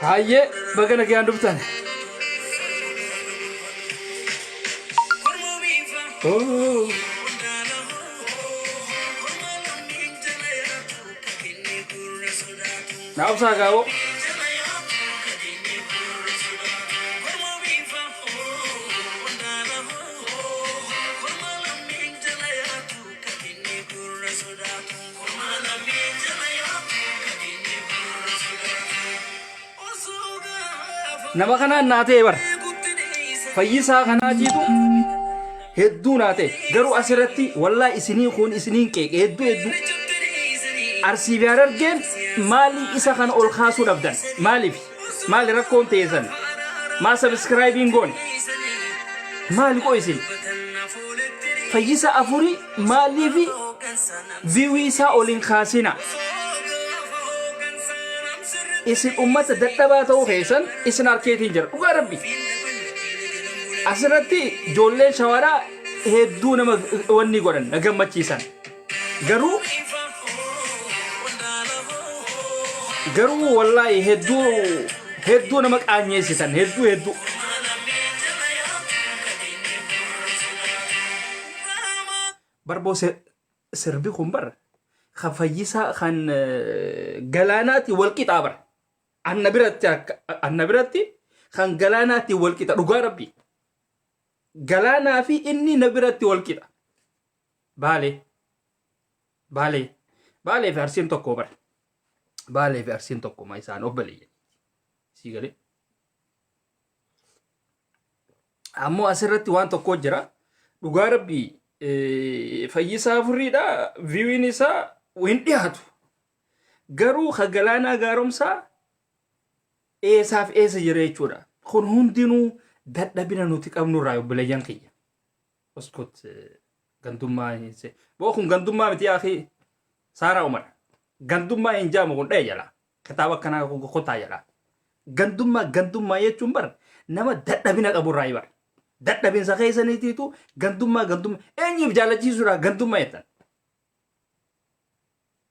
Hayyee, baga nagaan dhuftan. Oh. Na obsaa gaa'oo. Nama kanaan naa ta'e bara. Fayyisaa kanaatiitu hedduu naa ta'e. Garuu asirratti wallaa isinii kun isiniin qeeqe hedduu hedduu. Arsii fi Harargeen maalii isa kana ol kaasuu dhabdan? Maaliif? Maali rakkoon teessan? Maa sabiskiraayibiin goone? Maali qoo isin? Fayyisa afurii maaliifi viiwii isaa ol hin kaasina? Isin ummata dadhabaa ta'uu keessan isin harkeetiin jira. Dhugaa Rabbi. Asirratti ijoolleen shawaadhaa hedduu nama wanni godhan na gammachiisan. Garuu wallaahi hedduu hedduu nama qaanyeessitan hedduu hedduu. Barboo sirbi kun bar kan fayyisaa kan galaanaati wal qixaa bar. Anna biratti anna biratti kan galaanaati wal qixa dhugaa Rabbi. Galaanaa fi inni na biratti wal qixa. Baalee. Baalee. Baalee fi Arsiin tokko bara. Baalee fi Arsiin tokko ma isaan obboleeyyan. Sii galee. Ammoo asirratti waan tokko jira. Dhugaa Rabbii fayyisaa furriidha. Viiwiin isaa hin dhiyaatu. Garuu ka Galaanaa Gaaromsaa eessaaf eessa jira jechuudha. Kun hundinuu dadhabina nuti qabnurraa obboleeyyan kiyya. Uskut, gandummaa hin se. Boo kun gandummaa miti yaa akhi. Saaraa Umar. Gandummaa hin jaamu kun dhee jala. Kitaaba akkanaa kun kotaa jala. Gandummaa gandummaa jechuun bar nama dadhabina qaburraa bar. Dadhabinsa keessaniitiitu gandummaa gandummaa eenyuuf jaalachiisuudha gandummaa jettan.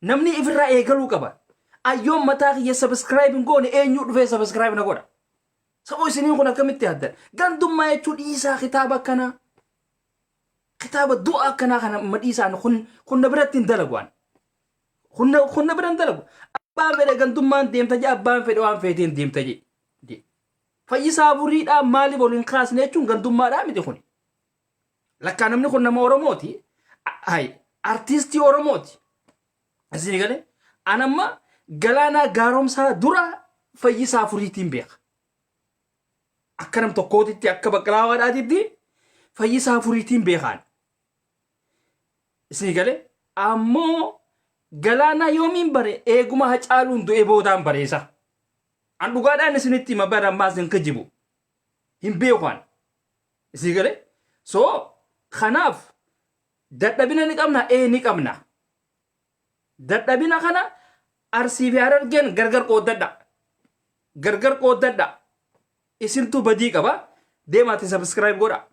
Namni ifirraa eegaluu qaba. Ayyoon mataa kiyya subscribe hin goone eenyuu dhufee subscribe na godha. Saboo isiniin kun akkamitti yaaddan? Gandummaa jechuun dhiisaa kitaaba akkanaa. Kitaaba du'a akkanaa kana ma dhiisaan kun kun na biratti hin dalagu an. Kun na bira hin dalagu. Abbaan fedhe gandummaan deemta jee, abbaan fedhe waan feeteen deemta jee. Fayyisaa Buriidhaa maaliif ol hin kaasne jechuun gandummaadhaa miti kun. Lakkaa namni kun nama Oromooti. Hay, artiistii Oromooti. Isin galee? An amma Galaanaa Gaaromsaa dura Fayyisaa Furiitiin beeka. Akka nam tokkootitti, akka baqqalaawaadhaatitti Fayyisaa Furiitiin beekaan. Isin galee? Ammoo Galaanaa yoomiin bare? Eeguma Hacaaluun du'e boodaan bareesa. An dhugaadhaan isinitti hima bara ammaas hin kijibu. Hin beeku an. Isin galee? So kanaaf dadhabina ni qabna, ee ni qabna. Dadhabina kana Arsii fi Harargeen gargar qooddadha. Gargar qooddadha. Isintu badii qaba. Deemaati subscribe godha.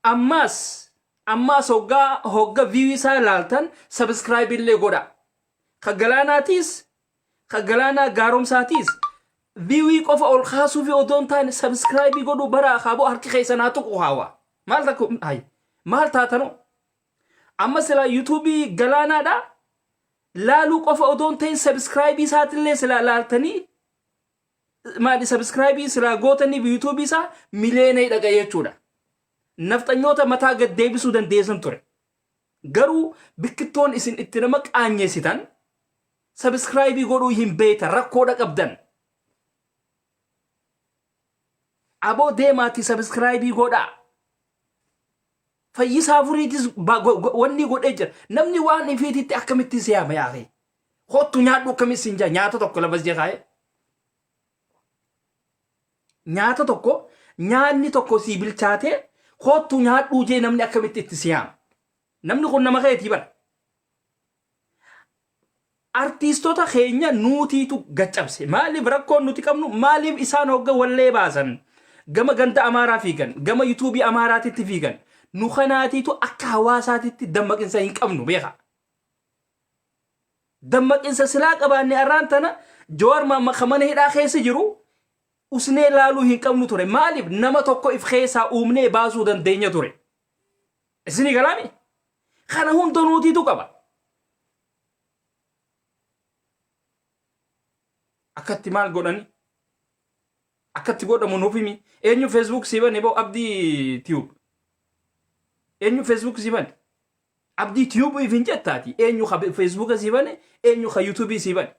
Ammaas ammaas hoggaa hogga view isaa laaltan subscribe illee godha. Ka Galaanaatiis ka Galaanaa Gaaromsaatiis view qofa ol kaasuu fi odoo hin taane subscribe godhuu bara kaaboo harki keessan haa tuqu haawaa. Maal takka hay maal taatanoo? Amma silaa yuutuubii Galaanaadha laaluu qofa odoo hin ta'in sabiskiraayibii isaatillee silaa laaltanii maali sabiskiraayibii silaa gootaniif yuutuubii isaa miliyoona dhaqa jechuudha. Nafxanyoota mataa gad deebisuu dandeessan ture. Garuu bikkittoon isin itti nama qaanyessitan sabiskiraayibii godhuu hin beektan, rakkoodha qabdan. Aboo deemaati subscribe godhaa. Fayyisaa Furiitis wanni godhee jira. Namni waan ifiititti akkamitti si yaama yaa akhi. Kottu nyaadhu akkamitti siin jaa nyaata tokko lafa si kaa'ee. Nyaata tokko nyaanni tokko sii bilchaatee kottu nyaadhuu jee namni akkamitti itti si yaama. Namni kun nama keetii bara. Artiistota keenya nuutiitu gaccabse. Maaliif rakkoon nuti qabnu maaliif isaan hogga wallee baasan gama ganda Amaaraa fiigan gama yuutuubii Amaaraatitti fiigan nu kanaatiitu akka hawaasaatitti dammaqinsa hin qabnu beeka. Dammaqinsa silaa qabaanne arraan tana Jawaar Maamma kan mana hidhaa keessa jiru usnee laaluu hin qabnu ture. Maaliif nama tokko if keessaa uumnee baasuu dandeenya ture. Isinii galaami? Kana hunda nuutiitu qaba. Akkatti maal godhani? Akkatti godhamu nuuf himi. Eenyu Facebook sii bane boo Abdii Tube. Eenyu Facebook sii bane? Abdii Tube if hin jettaati. Eenyu ka Facebook sii bane? Eenyu ka YouTube sii bane?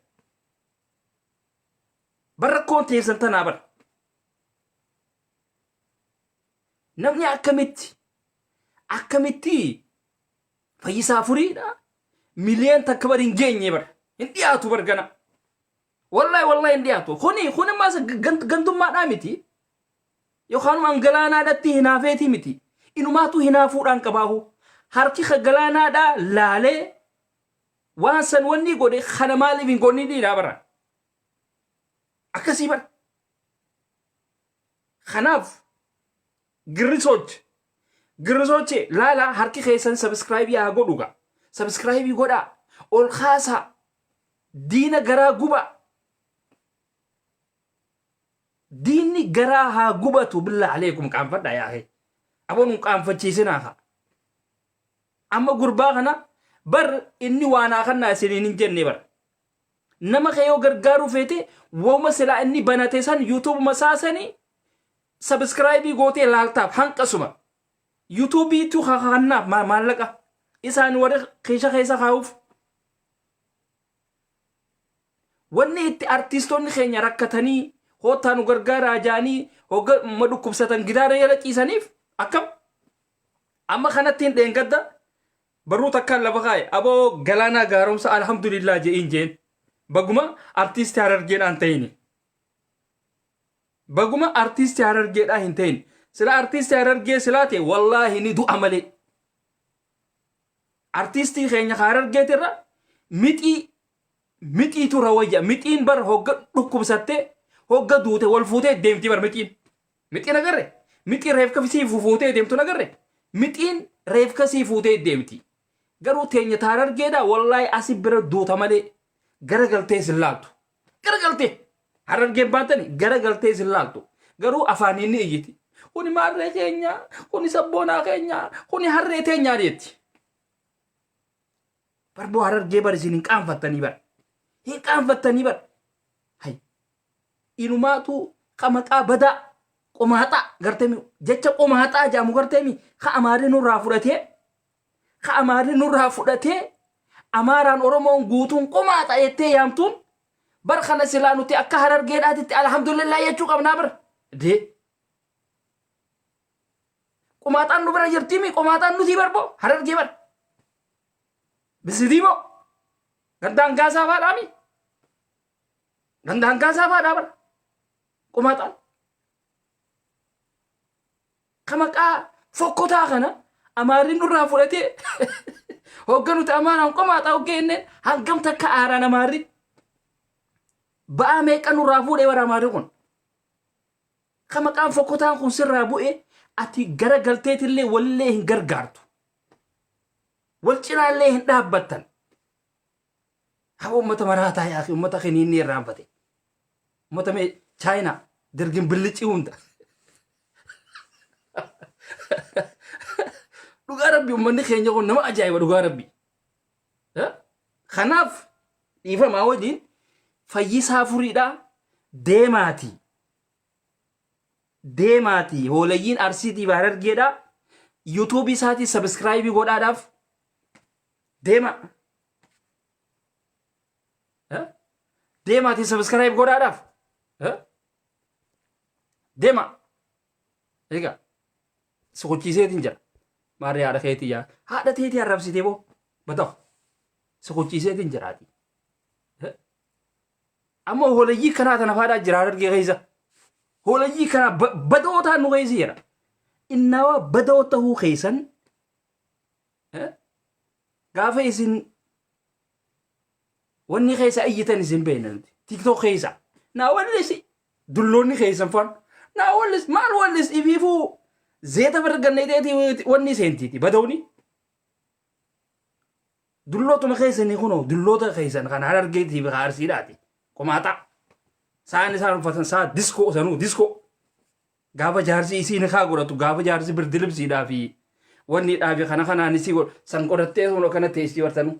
Bar rakkoon teessan tanaa bar. Namni akkamitti akkamitti Fayyisaa Furiidha miliyoon takka bar hin geenye bar hin dhiyaatu bar gana. Wallahi wallahi hin dhiyaatu. Kuni kuni maas gantummaadhaa miti. Yookaan angalaanaadhatti hinaafeetii miti. Inumaatu hinaafuudhaan qabaahu. Harki ka galaanaadhaa laalee waan san wanni godhe kana maaliif hin godhni dhiiraa bara. Akkasii bara. Kanaaf girrisoch girrisoche laala harki keessan subscribe haa godhu gaa. Subscribe godhaa. Ol kaasaa. Diina garaa gubaa. Diinni garaa haa gubatu billaa aleekum qaanfadhaa yaa akhi. Aboo nun qaanfachiisinaa kaa. Amma gurbaa kana bar inni waa naa kannaa isiniin hin jenne bar. Nama kee yoo gargaaruu feete wooma silaa inni banate san yuutuubuma isaa sani sabiskiraayibii gootee laaltaaf hanqasuma. Yuutuubiitu kannaaf maallaqa isaan warri kiisha keessa kaa'uuf. Wanni itti artiistonni keenya rakkatanii koottaa nu gargaaraa jaanii hogga ma dhukkubsatan gidaara jala ciisaniif akkam? Amma kanatti hin dheengadda barruu takkaan lafa kaa'e aboo Galaanaa Gaaromsa alhamdulillah je'iin jeen baguma artiisti Harargeedhaan ta'ini. Baguma artiisti Harargeedhaa hin ta'in. Sila artiisti Harargee silaa ta'e wallaahi ni du'a malee. Artiistii keenya ka Harargeetirra mixii mixiitu rawayya. Mixiin bar hogga dhukkubsattee hogga duute wal fuutee deemti bar mixiin. Mixiin agarre? Mixii reefka sii fuutee deemtu agarre? Mixiin reefka sii fuutee deemti. Garuu teenya ta Harargeedha wallaahi asi bira duuta malee gara galtee sin laaltu. Gara galtee Harargeen baatani gara galtee sin laaltu. Garuu afaaniin ni iyyiti. Kuni maarree keenya, kuni sabboonaa keenya, kuni harree teenyaa jetti. Barboo Harargee bar isin hin qaanfattanii bar. Hin qaanfattanii bar. Hay. Inumaatu ka maqaa badaa qomaaxaa garteemi jecha qomaaxaa jedhamu garteemi ka amaarri nurraa fudhatee ka amaarri nurraa fudhatee amaaraan oromoon guutuun qomaaxa jettee yaamtuun bar kana silaa nuti akka Harargeedhaatitti alhamdulillah jechuu qabnaa bar. Dee. Qomaaxaan nu bira jirtiimi qomaaxaan nutii barboo Harargee bar. Bisidiimoo gandaan gaasaa faadhaami. Gandaan gaasaa faadhaa bar. Qomaaxaan. Ka maqaa fokkotaa kana amaarri nurraa fudhatee hogga nuti amaaraan qomaaxaa hoggee jenneen hangam takka aaraan amaarri ba'aa meeqa nurraa fuudhee bara amaarri kun. Ka maqaan fokkotaan kun sirraa bu'e ati gara galteetillee walillee hin gargaartu. Wal cinaallee hin dhaabbattan. Haa uummata maraataa yaa fi uummata kiniinni irraanfate. Uummata mee Chaayinaa dirgin billicii hunda. Dhugaa rabbi uummanni keenya kun nama ajaa'iba dhugaa rabbi. Kanaaf dhiifamaa waliin Fayyisaa Furiidhaa deemaatii. Deemaatii hoolayyiin Arsiitii fi Harargeedhaa yuutuubii isaatii sabiskiraayibii godhaadhaaf deema. Deemaatii sabiskiraayib godhaadhaaf. Deema. Egaa si kuchiiseetiin jira. Maarree haadha keetii yaa haadha teetii arrabsitee boo batahu si kuchiiseetiin jiraati. Amma hoolayyii kanaa tana faadhaa jira harargee keessa. Hoolayyii kanaa badootaa nu keessa jira. Innawa badoo tahuu keessan gaafa isin wanni keessa iyyitan isin beekna nuti. TikTok keessa. Naa wallisi dulloonni keessan faan. Naa wallis maal wallis ifiifuu zeeta farganneeteeti wanni seentiiti badawni. Dullootuma keessanii kunoo dulloota keessan kan harargeetii fi arsiidhaati. Qomaaxaa. Sa'aan isaan uffatan sa'a diskoo sanuu diskoo. Gaafa jaarsi isii nikaa godhatu gaafa jaarsi birdilibsiidhaa fi wanniidhaa fi kana kanaan isii godhu san godhattee kunoo kana teessii bartanuu.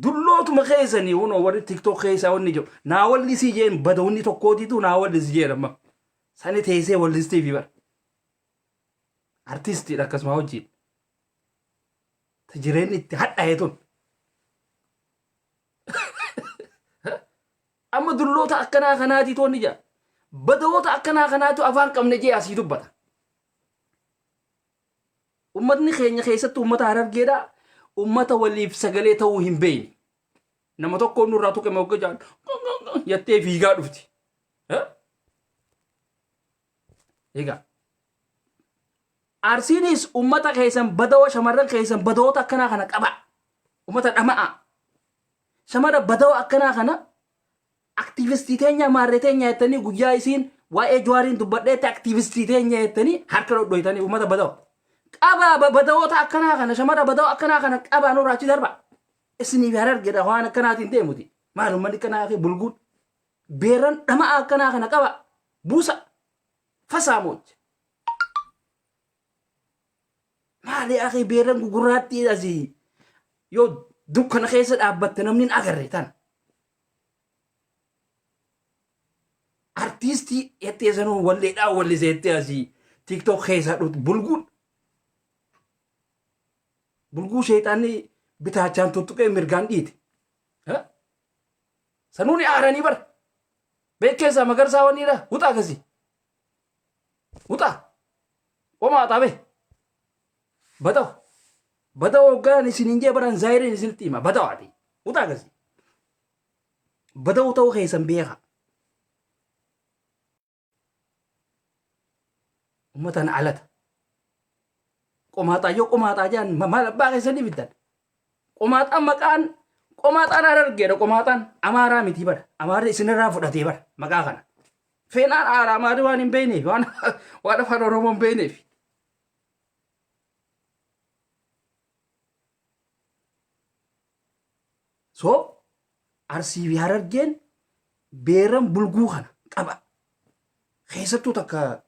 Dullootuma keessanii kunoo warri tiktok keessaa wanni jiru naa wallisii jeen badawni tokkootiitu naa wallisi jeen amma. Sani teessee wallistiifi bara. Artistiidha akkasuma hojiin. Ta jireenyi itti hadhaa'e tun. Amma dulloota akkanaa kanaatii toonni jaa. Badawoota akkanaa kanaatu afaan qabne jee asii dubbata. Ummatni keenya keessattuu ummata harargeedha. Ummata waliif sagalee ta'uu hin beekne. Nama tokko nurraa tuqe mogga jaan jettee fiigaa dhufti. Egaa Arsiinis ummata keessan badawoo shamarran keessan badawoota akkanaa kana qaba. Ummata dhama'a. Shamara badawoo akkanaa kana aktiivistii teenya maarree teenya jettanii guyyaa isiin waa'ee Jawaariin dubbadheetti aktiivistii teenya jettanii harka dhodhoytanii ummata badawoo. Qabaa badawoota akkanaa kana shamara badawoo akkanaa kana qabaa nurraa achi darba. Isiniif harargedha waan akkanaatiin deemuti. Maal ummanni akkanaa fi bulguun. Beerran dhama'a akkanaa kana qaba. Buusa. Fasaamoch. Maali akhi beerran gugurraattii asii yoo dukkana keessa dhaabbatte namni hin agarre tan. Artiistii jettee sanuu walleedhaa wallise jettee asii tiktok keessaa dhuftu bulguun. Bulguu sheexaanni bitaachaan tuttuqee mirgaan dhiite. Sanuu ni aaranii bara. Beekkeessaa magarsaa wanniidha wuxaa akkasii. Wuxaa. Qomaa xabe. Badaw. Badaw hoggaan isin hin jee baran zaayiriin isinitti hima. Badaw ati. Wuxaa akkasii. Badaw ta'uu keessan beeka. Ummatan alata. Qomaaxaa yoo qomaaxaa jedhan maal abbaa keessanii fiddan. Qomaaxaan maqaan qomaaxaan harargeedha qomaaxaan amaaraa miti bara. Amaarri isinirraa fudhatee bara maqaa kana. Feenaan aara amaarri waan hin beekneef waan waan afaan Oromoo hin beekneef. So Arsii fi Harargeen beeran bulguu kana qaba. Keessattuu takka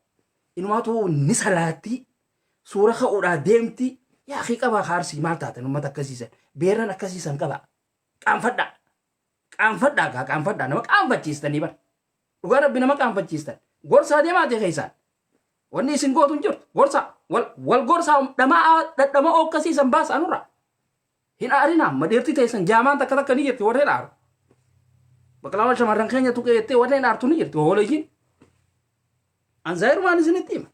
inumaatu ni salaatti suura ka'uudhaa deemti yaa akii qabaa ka Arsii maal taatan uummata akkasiisan beeran akkasiisan qaba. Qaanfadhaa. Qaanfadhaa kaa qaanfadhaa nama qaanfachiistanii bara. Dhugaa rabbi nama qaanfachiistan. Gorsaa deemaatee keessaan. Wanni isin gootu hin jirtu. Gorsaa. Wal, wal gorsaa dhama'aa dhadhama'oo akkasiisan baasaa nurraa. Hin aarinaa amma dhiirti teessan jaamaan takka takka ni jirti warreen aaru. Baqlaawwan shamarran keenya tuqee jettee warreen aartu ni jirti hooleeyyiin. An zaayirumaan isinitti hima.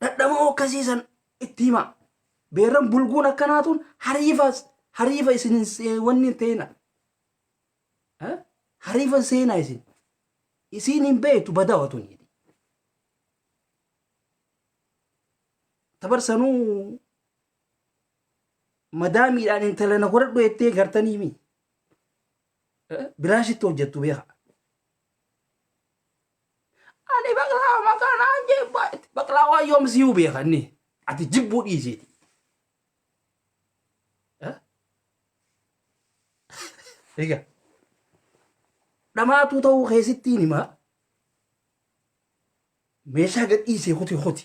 Dhadhama'oo akkasiisan itti hima. Beerran bulguun akkanaa tun hariifa hariifa isin wanni hin ta'ina. Hariifa seenaa isin. Isiin hin beektu badawa tuni. Tabarsanuu madaamiidhaan intala na godhadhu jettee gartanii mi? Bilaashitti hojjettu beeka. Ani baqlaa maqaan jibba baqlaa waan yoom siyuu beeka inni ati jibbuu dhiisiiti. Egaa dhamaatuu ta'uu keessittiin himaa. Meeshaa gad dhiisee kuti kuti.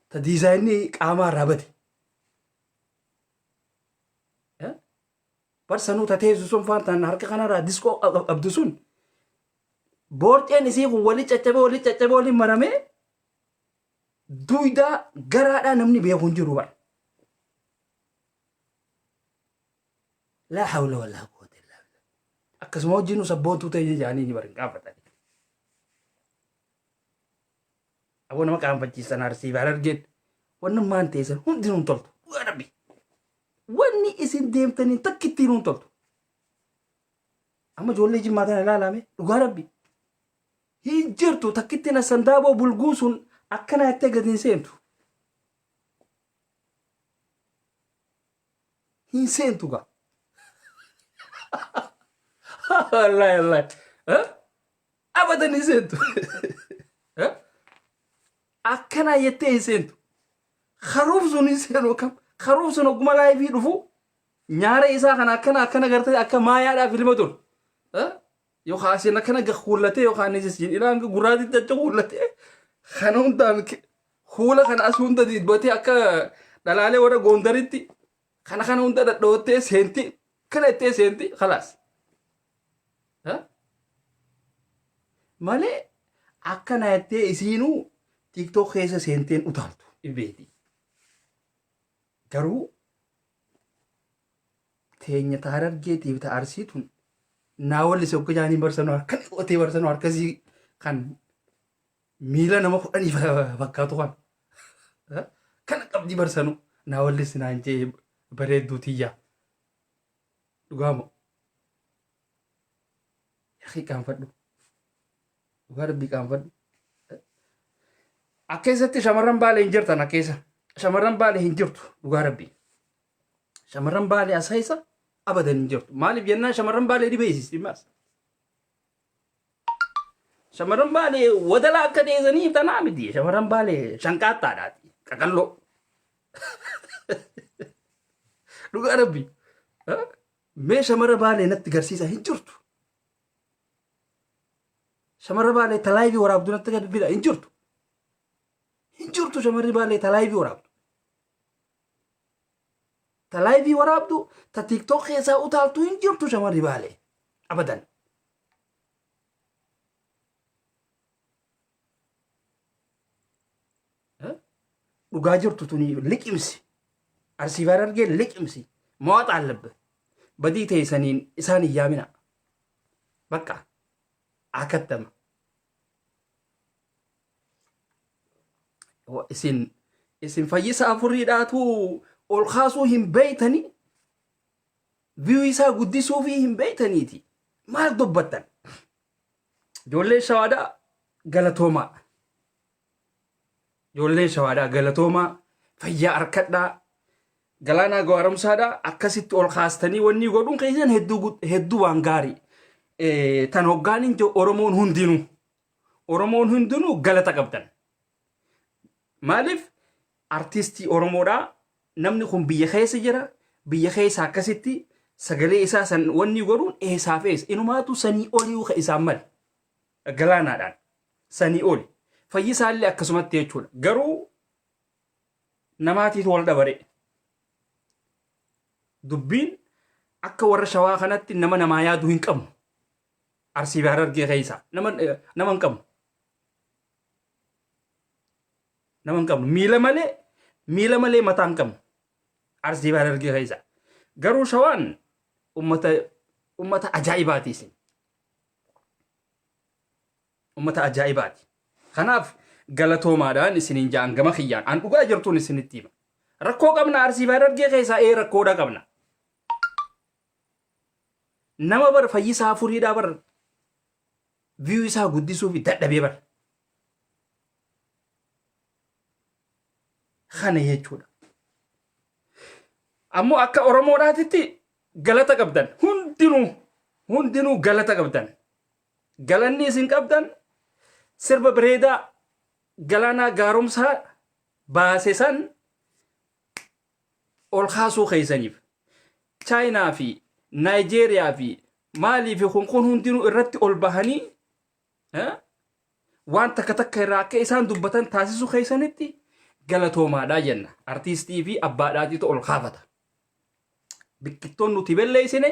Ta diizaayinni qaamaa irraa bade. Bar sanuu ta teessu sun faan tan harka kanarraa diskoo qabdu sun boorceen isii kun wali caccabee wali caccabee wali maramee duydaa garaadhaa namni beeku hin jiru bara. Laa hawla walaa quwwata illaa billah. Akkasuma wajjin sabboontuu ta'e jedhanii ni bara hin gaafatani. Aboo nama qaanfachiisan Arsii fi Harargeen. Wannummaan teessan hundinuu hin toltu. Dhugaa Rabbi. Wanni isin deemtaniin takkittiin hin toltu. Amma ijoollee Jimmaa tana ilaalame dhugaa Rabbi. Hin jirtu takkittiin Hassan Daaboo bulguun sun akkana jettee gadi hin seentu. Hin seentu gaa. Wallaahi wallaahi. Eh? Abadan hin seentu. Eh? Akkana jettee hin seentu. Karuuf sun hin seenu akkam. Karuuf sun ogguma laayifii dhufu nyaara isaa kana akkana akkana gartee akka maayaadhaaf ilma dur. Eh? Yookaan asiin akkana kuullatee yookaan isin ilaan gurraatitti achi kuullatee kana hundaan kuula kana as hunda dibbatee akka dhalaalee warra Goondaritti kana kana hunda dhadhoottee seenti kana ittee seenti kalaas. Malee akkana jettee isiinuu TikTok keessa seenteen utaaltu beeti. Garuu teenya ta Harargeetiif ta Arsii tun naa wallise hogga jaanii barsanuu harka qotee barsanuu harkasii kan miila nama kudhanii fakkaatu kan kana qabdii barsanuu naa wallisi naan jee bareedduu tiyyaa dhugaa moo yakii qaanfadhu dhugaa Rabbii qaanfadhu. Akka keessatti shamarran Baalee hin jirtan akka keessa shamarran Baalee hin jirtu dhugaa Rabbii. Shamarran Baalee as keessa abadan hin jirtu. Maaliif jennaan shamarran Baalee ni beeksisti maas. Shamarran Baalee wadala akka deesanii tanaa miti. Shamarran Baalee shanqaattaadhaati. Qaqalloo. Dhugaa Rabbi. Mee shamarra Baalee natti garsiisa hin jirtu. Shamarra Baalee talaayivii waraabdu natti gad bida hin jirtu. Hin jirtu shamarri Baalee talaayivii waraabdu. Ta laayivii waraabdu, ta TikTok keessaa utaaltu hin jirtu shamarri Baalee. Abadan. Dhugaa jirtu tuni liqimsi. Arsii fi Harargee liqimsi. Mo'axa allabbe. Badii teessaniin isaan hin yaamina. Bakka akattama. Isin isin fayyisa afuriidhaatu ol kaasuu hin beeytanii viyuu isaa guddisuufii hin beeytaniiti maal dubbattan ijoollee Shawaadhaa galatoomaa ijoollee Shawaadhaa galatoomaa fayyaa harkadhaa Galaanaa Gaaroomsaadhaa akkasitti ol kaastanii wanni godhuun keessan hedduu hedduu waan gaarii tan hoggaan hin jiru Oromoon hundinuu Oromoon hundinuu galata qabdan. Maaliif artistii Oromoodhaa namni kun biyya keessa jira biyya keessa akkasitti sagalee isaa san wanni godhuun eessaaf eessa inumaatu sanii olii ka isaan male Galaanaadhaan sanii oli Fayyisaallee akkasumatti jechuudha garuu namaatiitu wal dhabare dubbiin akka warra Shawaa kanatti nama namaa yaadu hin qabnu. Arsii fi Harargee keessa nama nama hin qabnu. Nama hin qabnu. Miila malee miila malee mataa hin qabnu. Arsii fi Harargee keessa. Garuu Shawaan ummata ummata ajaa'ibaati isin. Ummata ajaa'ibaati. Kanaaf galatoomaadhaan isiniin ja'an gama kiyyaan an dhugaa jirtuun isinitti hima. Rakkoo qabna Arsii fi Harargee keessaa ee rakkoodha qabna. Nama bar Fayyisaa Furiidhaa bar view isaa guddisuuf dadhabee bar. Kana jechuudha. Ammoo akka Oromoodhaatitti galata qabdan hundinuu hundinuu galata qabdan. Galanni isin qabdan sirba bareedaa Galaanaa Gaaromsaa baase san ol kaasuu keessaniif. Chaayinaa fi Naayijeeriyaa fi maalii fi kun kun hundinuu irratti ol bahanii waan takka takka irraa akka isaan dubbatan taasisuu keessanitti galatoomaadhaa jenna. Artiistii fi abbaadhaatiitu ol kaafata. Biqiltoon nuti belleessine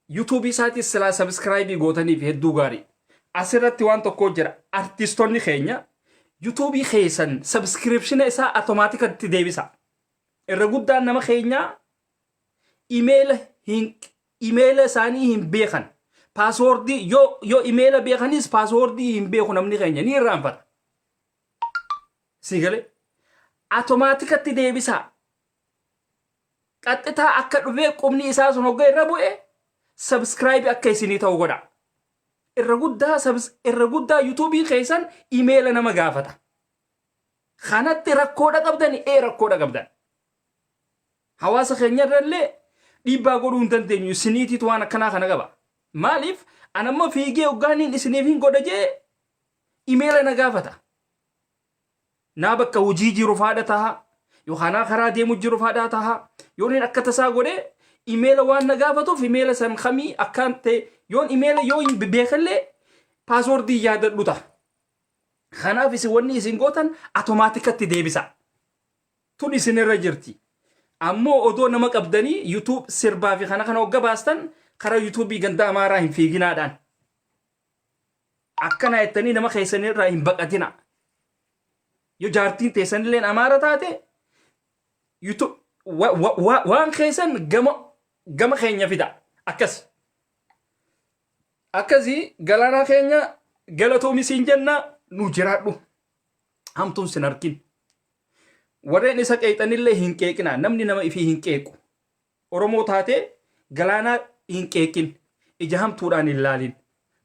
YouTube isaatis silaa sabiskiraayibii gootaniif hedduu gaarii. Asirratti waan tokko jira. Artiistonni keenya YouTube keessan sabiskiripshina isaa automaatikatti deebisa. Irra guddaan nama keenyaa imeela hin imeela isaanii hin beekan. Paaswoordii yoo yoo imeela beekanis paaswoordii hin beeku namni keenya ni irraanfata. Sii galee automaatikatti deebisaa. Qaxxitaa akka dhufee qubni isaa sun hogga irra bu'e subscribe akka isinii ta'u godha. Irra guddaa irra guddaa yuutuubii keessan imeela nama gaafata. Kanatti rakkoodha qabdan ee rakkoodha qabdan. Hawaasa keenya irrallee dhiibbaa godhuu hin dandeenyu isiniitiitu waan akkanaa kana qaba. Maaliif anamma fiigee hoggaaniin isiniif hin godha jee imeela na gaafata. Naa bakka hojii jiru faadha taha yookaan naa karaa deemu jiru faadha taha yoon hin akka tasaa godhe imeela waan na gaafatuuf imeela san kamii akkaan ta'e yoon imeela yoo hin beekallee paaswordii yaadadhu taha. Kanaaf isin wanni isin gootan automaatikatti deebisa. Tun isinirra jirti. Ammoo odoo nama qabdanii YouTube sirbaa fi kana kana hogga baastan karaa YouTube ganda Amaaraa hin fiiginaadhaan. Akkana jettanii nama keessanirraa hin baqatina. Yoo jaartiin teessanilleen Amaara taate YouTube waan keessan gama gama keenya fida. Akkas. Akkasii galaanaa keenya galatoomi siin jenna nu jiraadhu. Hamtuun sin arkin. Warreen isa qeexanillee hin qeeqina. Namni nama ifii hin qeequ. Oromoo taatee galaanaa hin qeeqin. Ija hamtuudhaan hin laalin.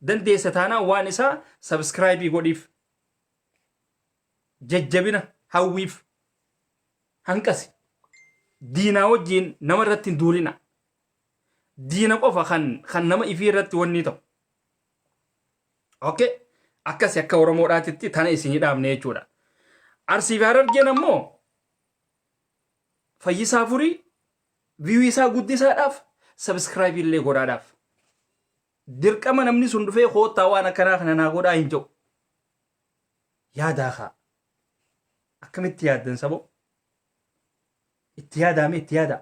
Dandeessa taanaan waan isaa subscribe godhiif. Jajjabina hawwiif. Hanqasi. Diinaa wajjiin nama irratti hin duulina. Diina qofa kan kan nama ifii irratti wanni ta'u. Okay. Akkasi akka Oromoodhaatitti tana isinii dhaabne jechuudha. Arsii fi Harargeen ammoo Fayyisaa Furii view isaa guddisaadhaaf subscribe illee godhaadhaaf. Dirqama namni sun dhufee koottaa waan akkanaa kana naa godhaa hin jedhu. Yaadaa kaa. Akkamitti yaaddan saboo? Itti yaadaame itti yaadaa.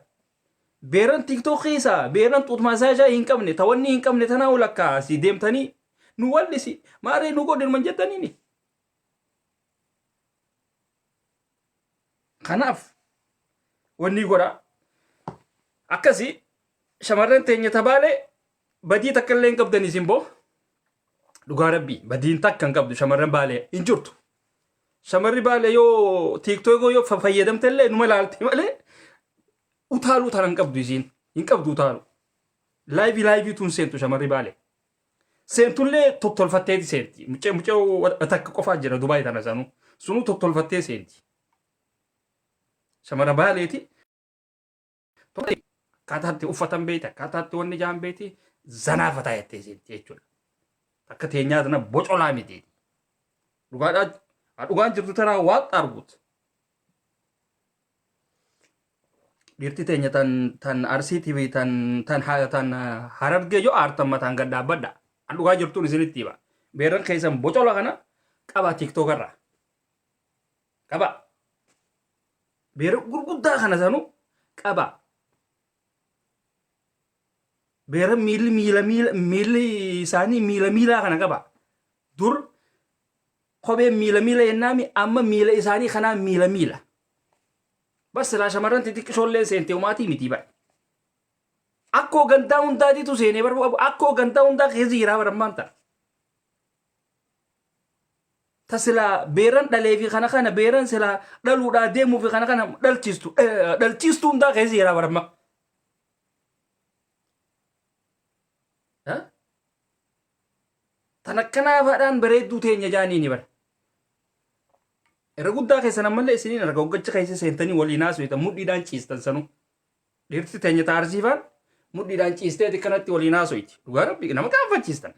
Beeran TikTok keessaa beeran xuut maasaajaa hin qabne tawanni hin qabne tanaa ol akka asii deemtanii nu wallisi maaree nu godhi numan jettaniini. Kanaaf wanni godha akkasii shamarran teenya tabaalee badii takka illee hin qabdan isin boo dhugaa rabbii badiin takka hin qabdu shamarran baalee hin jirtu. Shamarri baalee yoo tiiktookoo yoo fayyadamte illee numa ilaalti malee utaaluu tana hin qabdu isiin hin qabdu utaalu. Laayivii laayivii tun seentu shamarri baalee. Seentullee tottolfatteeti seenti. Mucee mucee takka qofaa jira Dubaay tana sanuu. Sunuu tottolfattee seenti. Shamara baaleeti. Akkaataatti uffatan beekti, akkaataatti wanni jaan beekti, zanaafataa jettee seenti jechuudha. Akka teenyaa tana bocolaa miti. Dhugaadhaa dhugaan jirtu tanaa waaqa arguut. Dhiirti teenya tan tan Arsiitii fi tan tan tan Harargee yoo aartan mataan gad dhaabbadha. An dhugaa jirtuun isinitti hima. Beerran keessan bocola kana qaba TikTok irraa. Qaba. Beerra gurguddaa kana sanu qaba. Beerra miilli miila miila miilli isaanii miila miilaa kana qaba. Dur kopheen miila miila jennaami amma miila isaanii kanaa miila miila. Bas silaa shamarran xixiqqishoolleen seente umaatii miti bara. Akkoo gandaa hundaatiitu seenee bar akkoo gandaa hundaa keessa jiraa bara ammaan ta'a. Ta silaa beeran dhalee fi kana kana beeran silaa dhaluudhaa deemuu fi kana kana dhalchiistu dhalchiistuu hundaa keessa jiraa bara ammaa. Tan akkanaa faadhaan bareedduu teenya jaaniini bara. Irra guddaa keessan ammallee isiniin arga hoggacha keessa seentanii waliin haasoftan mudhiidhaan ciistan sanuu. Dhiirti teenya taarsiifaan mudhiidhaan ciisteeti kanatti waliin haasoyti. Dhugaa rabbi nama qaanfachiistan.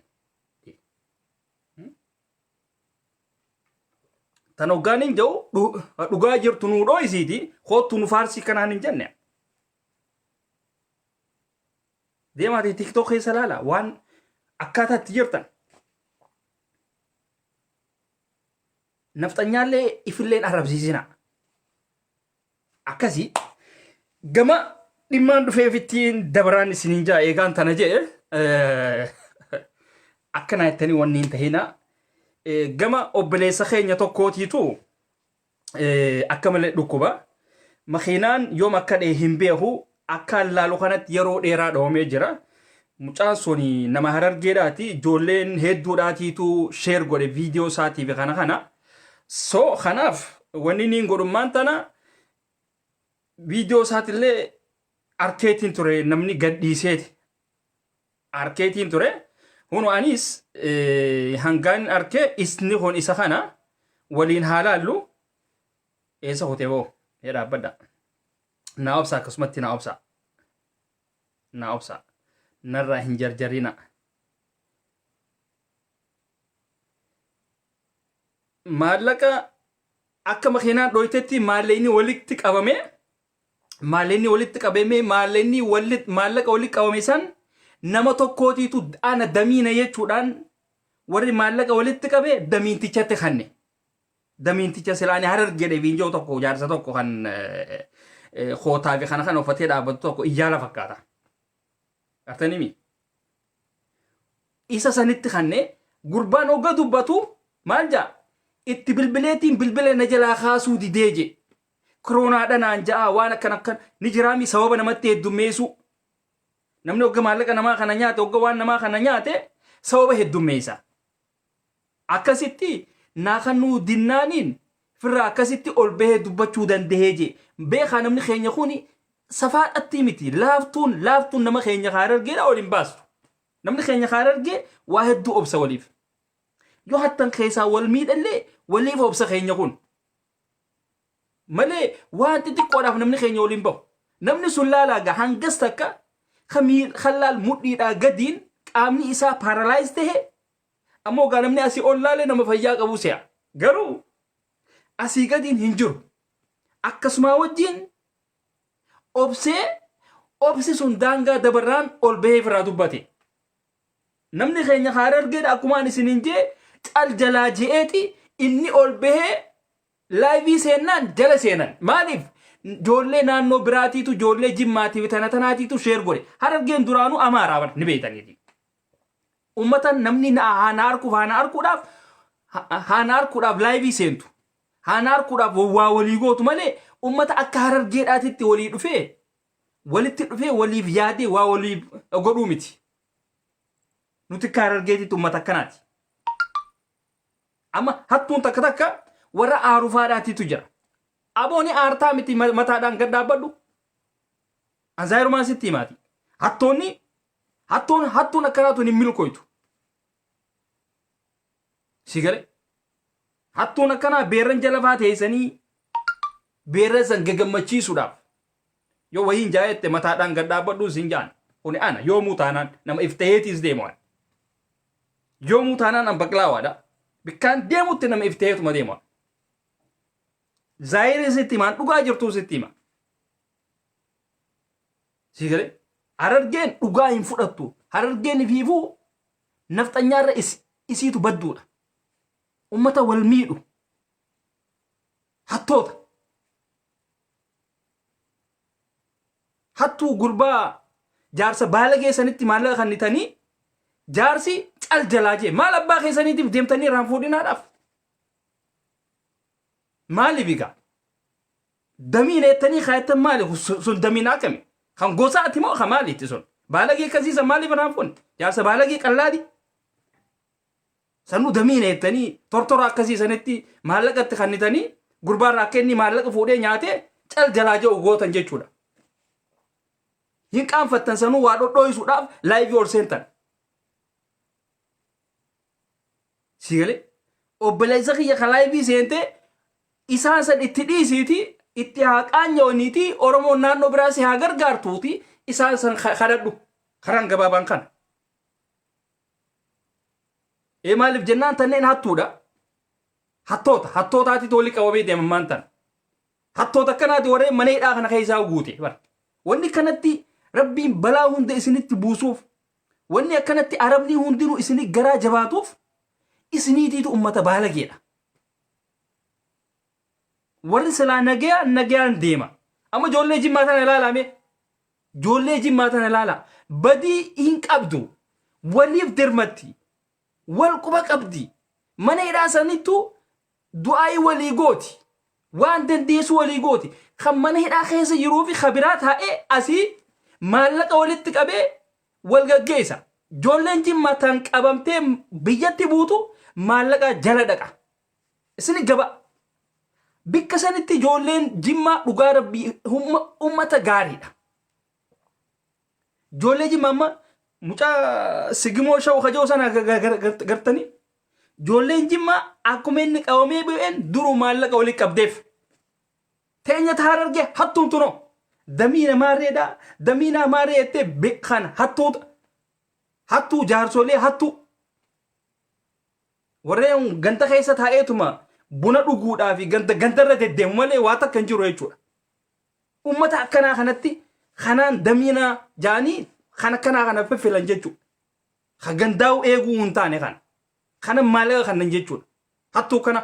Tan hoggaan hin jedhu dhugaa jirtu nuu dhooysiiti koottu nu faarsii kanaan hin jenne. Deemaatii TikTok keessa laala waan akkaataa itti jirtan. Nafxanyaallee ifilleen arrabsiisina. Akkasii gama dhimmaan dhufeef ittiin dabaraan isiniin jaa eegaan tana jee akkana jettanii wanni hin tahina. Gama obboleessa keenya tokkootiitu akka malee dhukkuba. Makiinaan yoom akka dhee hin beeku akkaan laalu kanatti yeroo dheeraa dhawamee jira. Mucaan sun nama harargeedhaati ijoolleen hedduudhaatiitu share godhe viidiyoo isaatii fi kana kana. So kanaaf Wanni niin godhummaan tana viidiyoo isaatillee arkeetiin ture namni gadhiiseeti. Arkeetiin ture. Hunu anis hangaan arkee isni kun isa kana waliin haa laallu. Eessa kutee boo? Mee dhaabbadha. Naa obsa akkasumatti naa obsa. Naa obsa. Narraa hin jarjarina. Maallaqa akka makiinaan dhoytetti maallaqni walitti qabame maallaqni walitti qabame maallaqni maallaqa walitti qabame san nama tokkootiitu ana damiina jechuudhaan warri maallaqa walitti qabe damiintichatti kanne. Damiinticha silaani harargee viinjoo tokko jaarsa tokko kan kootaa fi kana kan uffatee dhaabbatu tokko iyyaala fakkaata. Gartanii isa sanitti kanne gurbaan hogga dubbatu maal jaa itti bilbileetiin bilbila na jalaa kaasuu didee je. Koroonaadha naan ja'a waan akkan akkan ni jiraami sababa namatti heddummeessuu. Namni hogga maallaqa namaa kana nyaate hogga waan namaa kana nyaate sababa heddummeessa. Akkasitti naa kannuu dinnaaniin firraa akkasitti ol bahee dubbachuu dandahee jee. Beekaa namni keenya kuni safaadhatti miti laaftuun laaftuun nama keenya Harargeedha ol hin baastu. Namni keenya Harargee waa hedduu obsa waliif. Yoo hattan keessaa wal miidhallee waliif obsa keenya kun. Malee waan xixiqqoodhaaf namni keenya waliin bahu. Namni sun laalaa gaa hangas takka kan laal mudhiidhaa gadiin qaamni isaa paralyze tahe ammoo gaa namni asii ol laale nama fayyaa qabu se'a. Garuu asii gadiin hin jiru. Akkasumaa wajjin obsee obsi sun daangaa dabarraan ol bahee ofirraa dubbate. Namni keenya Harargeedha akkuma ani isiniin jee cal jalaa je'eeti inni ol bahee live seennaan jala seenan. Maaliif? Ijoollee naannoo biraatiitu ijoollee jimmaatii fi tana tanaatiitu share godhe. Harargeen duraanuu amaaraa bar ni beektaniiti. Ummata namni haana arkuuf haana arkuudhaaf haana arkuudhaaf live seentu. Haana arkuudhaaf waa walii gootu malee ummata akka harargeedhaatitti walii dhufee walitti dhufee waliif yaadee waa waliif godhuu miti. Nuti akka harargeetitti ummata akkanaati. Amma hattuun takka takka warra aarufaadhaatiitu jira. Abooni aartaa miti mataadhaan gad dhaabbadhu. Anzaayirumaan sitti himaati. Hattoonni hattuun hattuun akkanaatu hin milkoytu. Si galee? Hattuun akkanaa beerran jala faa teessanii beerran san gagammachiisuudhaaf yoo wayiin jaayette mataadhaan gad dhaabbadhu sin jaan. Kuni ana yoomuu taanaan nama if taheetiis deemu ani. Yoomuu taanaan an baqlaawaadha. Bikkaan deemutti nama if taheetuma deemu. Zaayirii sitti himaan dhugaa jirtuu sitti hima. Si galee? Harargeen dhugaa hin fudhattu. Harargeen ifiifuu nafxanyaarra isiitu badduudha. Ummata wal miidhu. Hattoota. Hattuu gurbaa jaarsa baalagee sanitti maallaqa kannitanii jaarsi cal jalaa jee maal abbaa keessaniitiif deemtanii irraan fuudhinaadhaaf. Maaliif egaa? Damiina jettanii kaayattan maali? Sun damiina akkami? Kan gosaati moo kan maaliiti sun? Baalagee akkasii san maaliif irraan fuune? Jaarsa baalagee qallaadi? Sanuu damiina jettanii tortora akkasii sanitti maallaqa itti kannitanii gurbaarraa akka inni maallaqa fuudhee nyaatee cal jalaa jedhu gootan jechuudha. Hin qaanfattan sanuu waa dhodhooyisuudhaaf live ol seentan. Si galee obboleessa kiyya ka live seentee isaan san itti dhiisiiti itti haa qaanya'aniiti Oromoon naannoo biraa si haa gargaartuuti isaan san kadhadhu karaan gabaabaan kana. Ee maaliif jennaan tanneen hattuudha. Hattoota hattootaatitu wali qabamee deema maan tana. Hattoota akkanaati warreen mana hidhaa kana keessaa guute bara. Wanni kanatti rabbiin balaa hunda isinitti buusuuf wanni akkanatti arabni hundinuu isinii garaa jabaatuuf isiniitiitu ummata baalageedha. Warri silaa nagayaan nagayaan deema. Amma ijoollee jimmaa tana ilaalaa mee. Ijoollee jimmaa tana ilaalaa. Badii hin qabdu. Waliif dirmatti. Wal quba qabdi. Mana hidhaa sanittuu du'aayii walii gooti. Waan dandeessu walii gooti. Kan mana hidhaa keessa jiruu fi kan biraa taa'ee asii maallaqa walitti qabee wal gaggeessa. Ijoolleen jimmaa tan qabamtee biyyatti buutu maallaqa jala dhaqa. Isin gaba. Bikka sanitti ijoolleen Jimmaa dhugaa rabbii ummata gaariidha. Ijoollee Jimmaa amma mucaa Sigimoo Shaw kajoo sana gartanii ijoolleen Jimmaa akkuma inni qabamee bu'een duruu maallaqa walitti qabdeef. Teenya ta Harargee hattuun tunoo damiina maarreedha damiinaa maarree jettee beekan hattuuta hattuu jaarsolee hattuu warreen ganda keessa taa'eetuma buna dhuguudhaa fi ganda gandarra deddeemu malee waa takka hin jiru jechuudha. Ummata akkanaa kanatti kanaan damiinaa jaanii kan akkanaa kana fiffilan jechuudha. Ka gandaa'u eeguu hin taane kana. Kana maallaqa kanan jechuudha. Hattuu kana.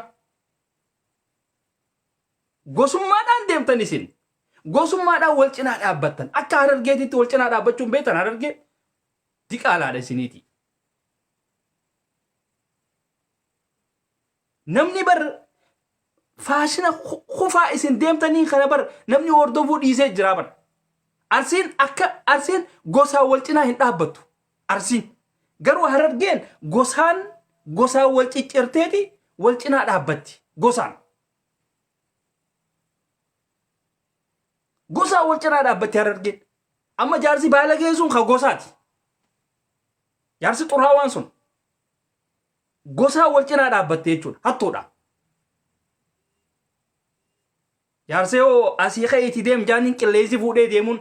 Gosummaadhaan deemtan isin. Gosummaadhaan wal cinaa dhaabbattan. Akka Harargeetitti wal cinaa dhaabbachuun beektan Harargee diqaalaadha isiniiti. Namni bar faashina kufaa isin deemtaniin kana bar namni hordofuu dhiisee jira bar. Arsiin akka Arsiin gosaan wal cinaa hin dhaabbattu. Arsiin. Garuu Harargeen gosaan gosaan wal ciccirteeti wal cinaa dhaabbatti. Gosaan. Gosaan wal cinaa dhaabbatti Harargeen. Amma jaarsi baalageen sun ka gosaati. Jaarsi xuraawaan sun gosaan wal cinaa dhaabbatte jechuudha. Hattuudha. Jaarsee hoo asii ka'iitii deem jaaniin qilleensi fuudhee deemuun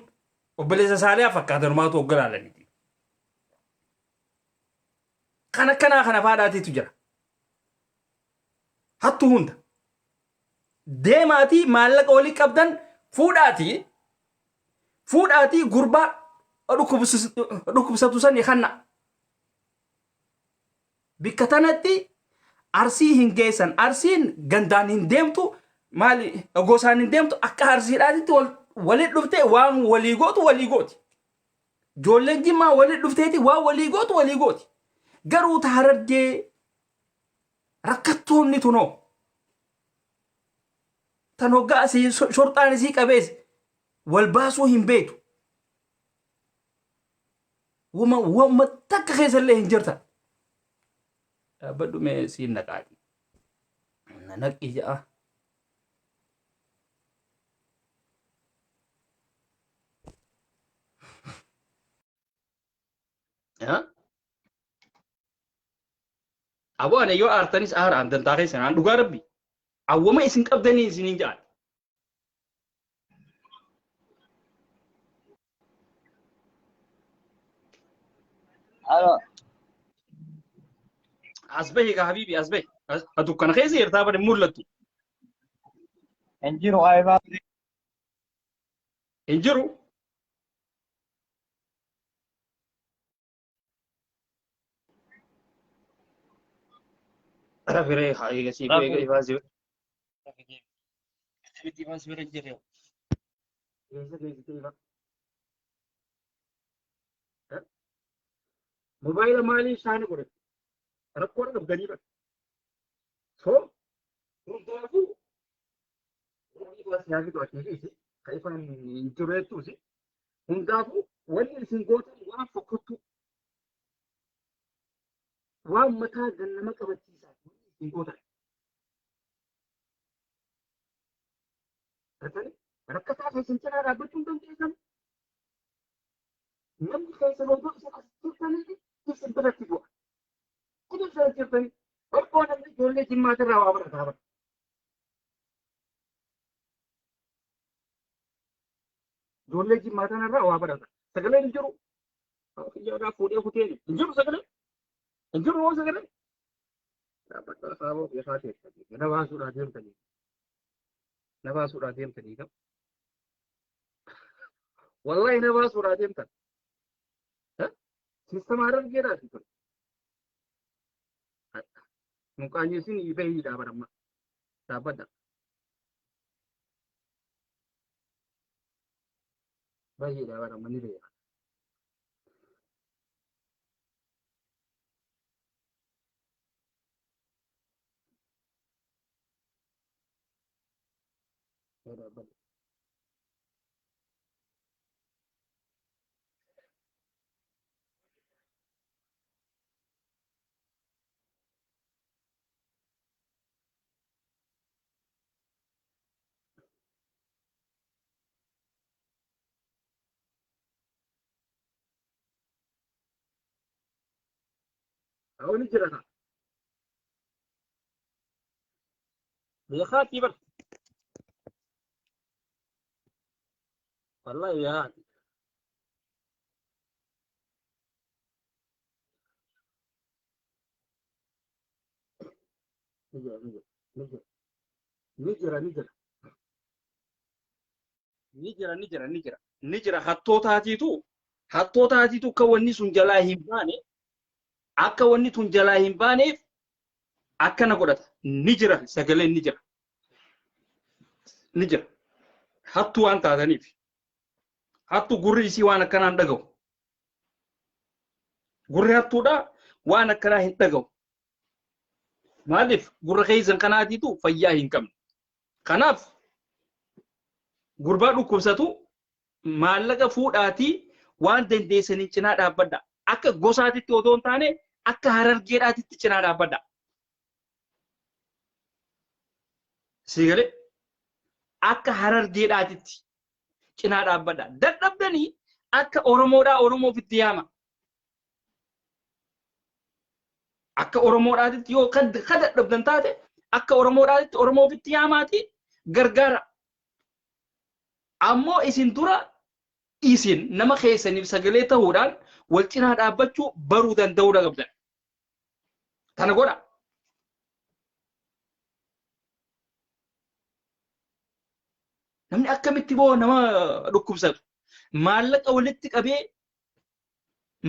obboleessa saaliyaa fakkaata numaatu hogga laalaniiti. Kan akkanaa kana faadhaatiitu jira. Hattuu hunda. Deemaatii maallaqa walii qabdan fuudhaatii fuudhaatii gurbaa dhukkubsatu sani kanna. Bikka tanatti Arsii hin geessan. Arsiin gandaan hin deemtu maali gosaan hin deemtu akka Arsiidhaatitti walitti dhuftee waan walii gootu walii gooti. Ijoolleen Jimmaa walitti dhufteeti waan walii gootu walii gooti. Garuu ta Harargee rakkattoonni tunoo tan hoggaa asii shorxaan isii qabees wal baasuu hin beektu. Wama wama takka keessa illee hin jirtan. Dhaabbadhu mee siin naqaati. Na naqi ja'a. Aboo ani yoo aartanis aara an dantaa keessan an dhugaa rabbi. Awwama isin qabdanii isiniin ja'an. Alo. As bahi ka habibi as bahi. Dukkana keessa jirtaa bari mul'attu. Hin jiru haayibaa. Hin jiru. Rafiree haa eega siif eega ifaa si Akkamitti ifaa si bira hin jirre? Eessa geessite ifaa? Mobaayila maaliif saani godhatte? Rakkoo qabdanii bara. So hundaafuu ifaa siyaa fidu achii fi ka ifaan hin jiru jettuusi. Hundaafuu wanni isin gootan waan fokkottuu waan mataa gannama qabachiisaa wanni isin gootan. Gartanii rakkataa keessan cinaa dhaabbachuu hin dandeessan. Namni keessan odoo isin as jirtanii isin biratti du'a. Odoo isin as jirtanii barkoo namni ijoollee jimmaatirraa waa barataa bara. Ijoollee jimmaa tanarraa waa barata. Sagaleen hin jiru. Kiyyaadhaa fuudhee kuteen hin jiru sagalee. Hin jiru hoo sagalee. Dhaabbadhaa saaboo keessaa teessanii na baasuudhaa deemtanii. Na baasuudhaa deemtanii kam. Wallahi na baasuudhaa deemtan. Siistama harargeedhaati kun. Muqaanyesin bahiidhaa baramma. Dhaabbadha. Bahiidhaa baramma ni beeka. Dhaabbadha. Hawa ni jira kaa. Beekaatii bar. Wallahi beekaati. Ni jira ni jira ni jira ni jira ni jira ni jira ni jira ni jira ni jira hattootaatiitu akka wanni sun jalaa hin baane akka wanni tun jalaa hin baaneef akkana godhata. Ni jira sagaleen ni jira ni jira hattuu waan taataniif hattu gurri isii waan akkanaa hin dhaga'u. Gurri hattuudha waan akkanaa hin dhaga'u. Maaliif gurra keessan kanaatiitu fayyaa hin qabne. Kanaaf gurbaa dhukkubsatu maallaqa fuudhaatii waan dandeessaniin cinaa dhaabbadha. Akka gosaatitti otoo hin taane akka harargeedhaatitti cinaa dhaabbadha. Sii galee akka harargeedhaatitti cinaa dhaabbadha. Dadhabdanii akka Oromoodhaa Oromoof itti yaama. Akka Oromoodhaatitti yoo kan dadhabdan taate akka Oromoodhaatitti Oromoof itti yaamaati gargaara. Ammoo isin dura isin nama keessaniif sagalee ta'uudhaan wal cinaa dhaabbachuu baruu danda'uu qabdan. Kana godha. Namni akkamitti boo nama dhukkubsatu maallaqa walitti qabee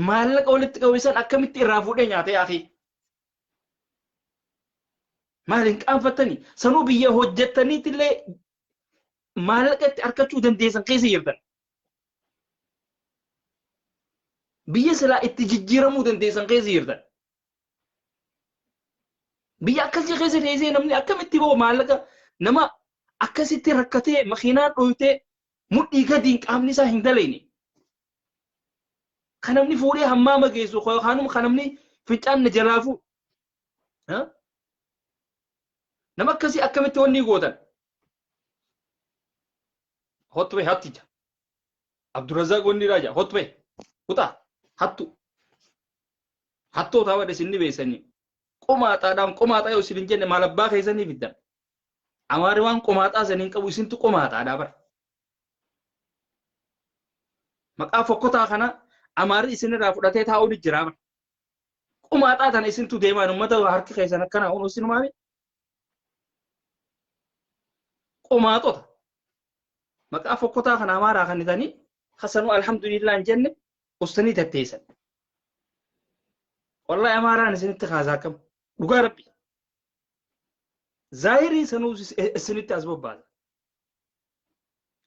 maallaqa walitti qabe san akkamitti irraa fuudhee nyaatee akhi. Maal hin qaanfattanii? Sanuu biyya hojjettaniitillee maallaqa itti argachuu dandeessan keessa jirtan. Biyya silaa itti jijjiiramuu dandeessan keessa jirtan. Biyya akkasii keessa teessee namni akkamitti boo maallaqa nama akkasitti rakkatee makiinaan dhoytee mudhii gadiin qaamni isaa hin dalayne. Kan namni fuudhee hammaama geessu yookaan kan namni fincaan jalaa fuudhu. Nama akkasii akkamitti wanni gootan? Hottu bee hattija. Abdurrazaaq wanni raaja hottu bee kutaa hattu. Hattoota wadde isin ni beeksanii. Qomaaxaadhaan qomaaxaa yoo isin hin jenne maal abbaa keessanii fiddan. Amaari waan qomaaxaa saniin qabu isintu qomaaxaadhaa bara. Maqaa fokkotaa kana amaarri isinirraa fudhatee taa'uu ni jira bara. Qomaaxaa tana isintu deemaan uummata harki keessan akkana hunu isin maali? Qomaaxota. Maqaa fokkotaa kana amaaraa kan itanii hasanuu alhamdulillah hin jenne ustanii tatteessan. Wallahi amaaraan isinitti kaasaa akkam dhugaa rabbi. Zaahirii sanuu isinitti as bobbaasa.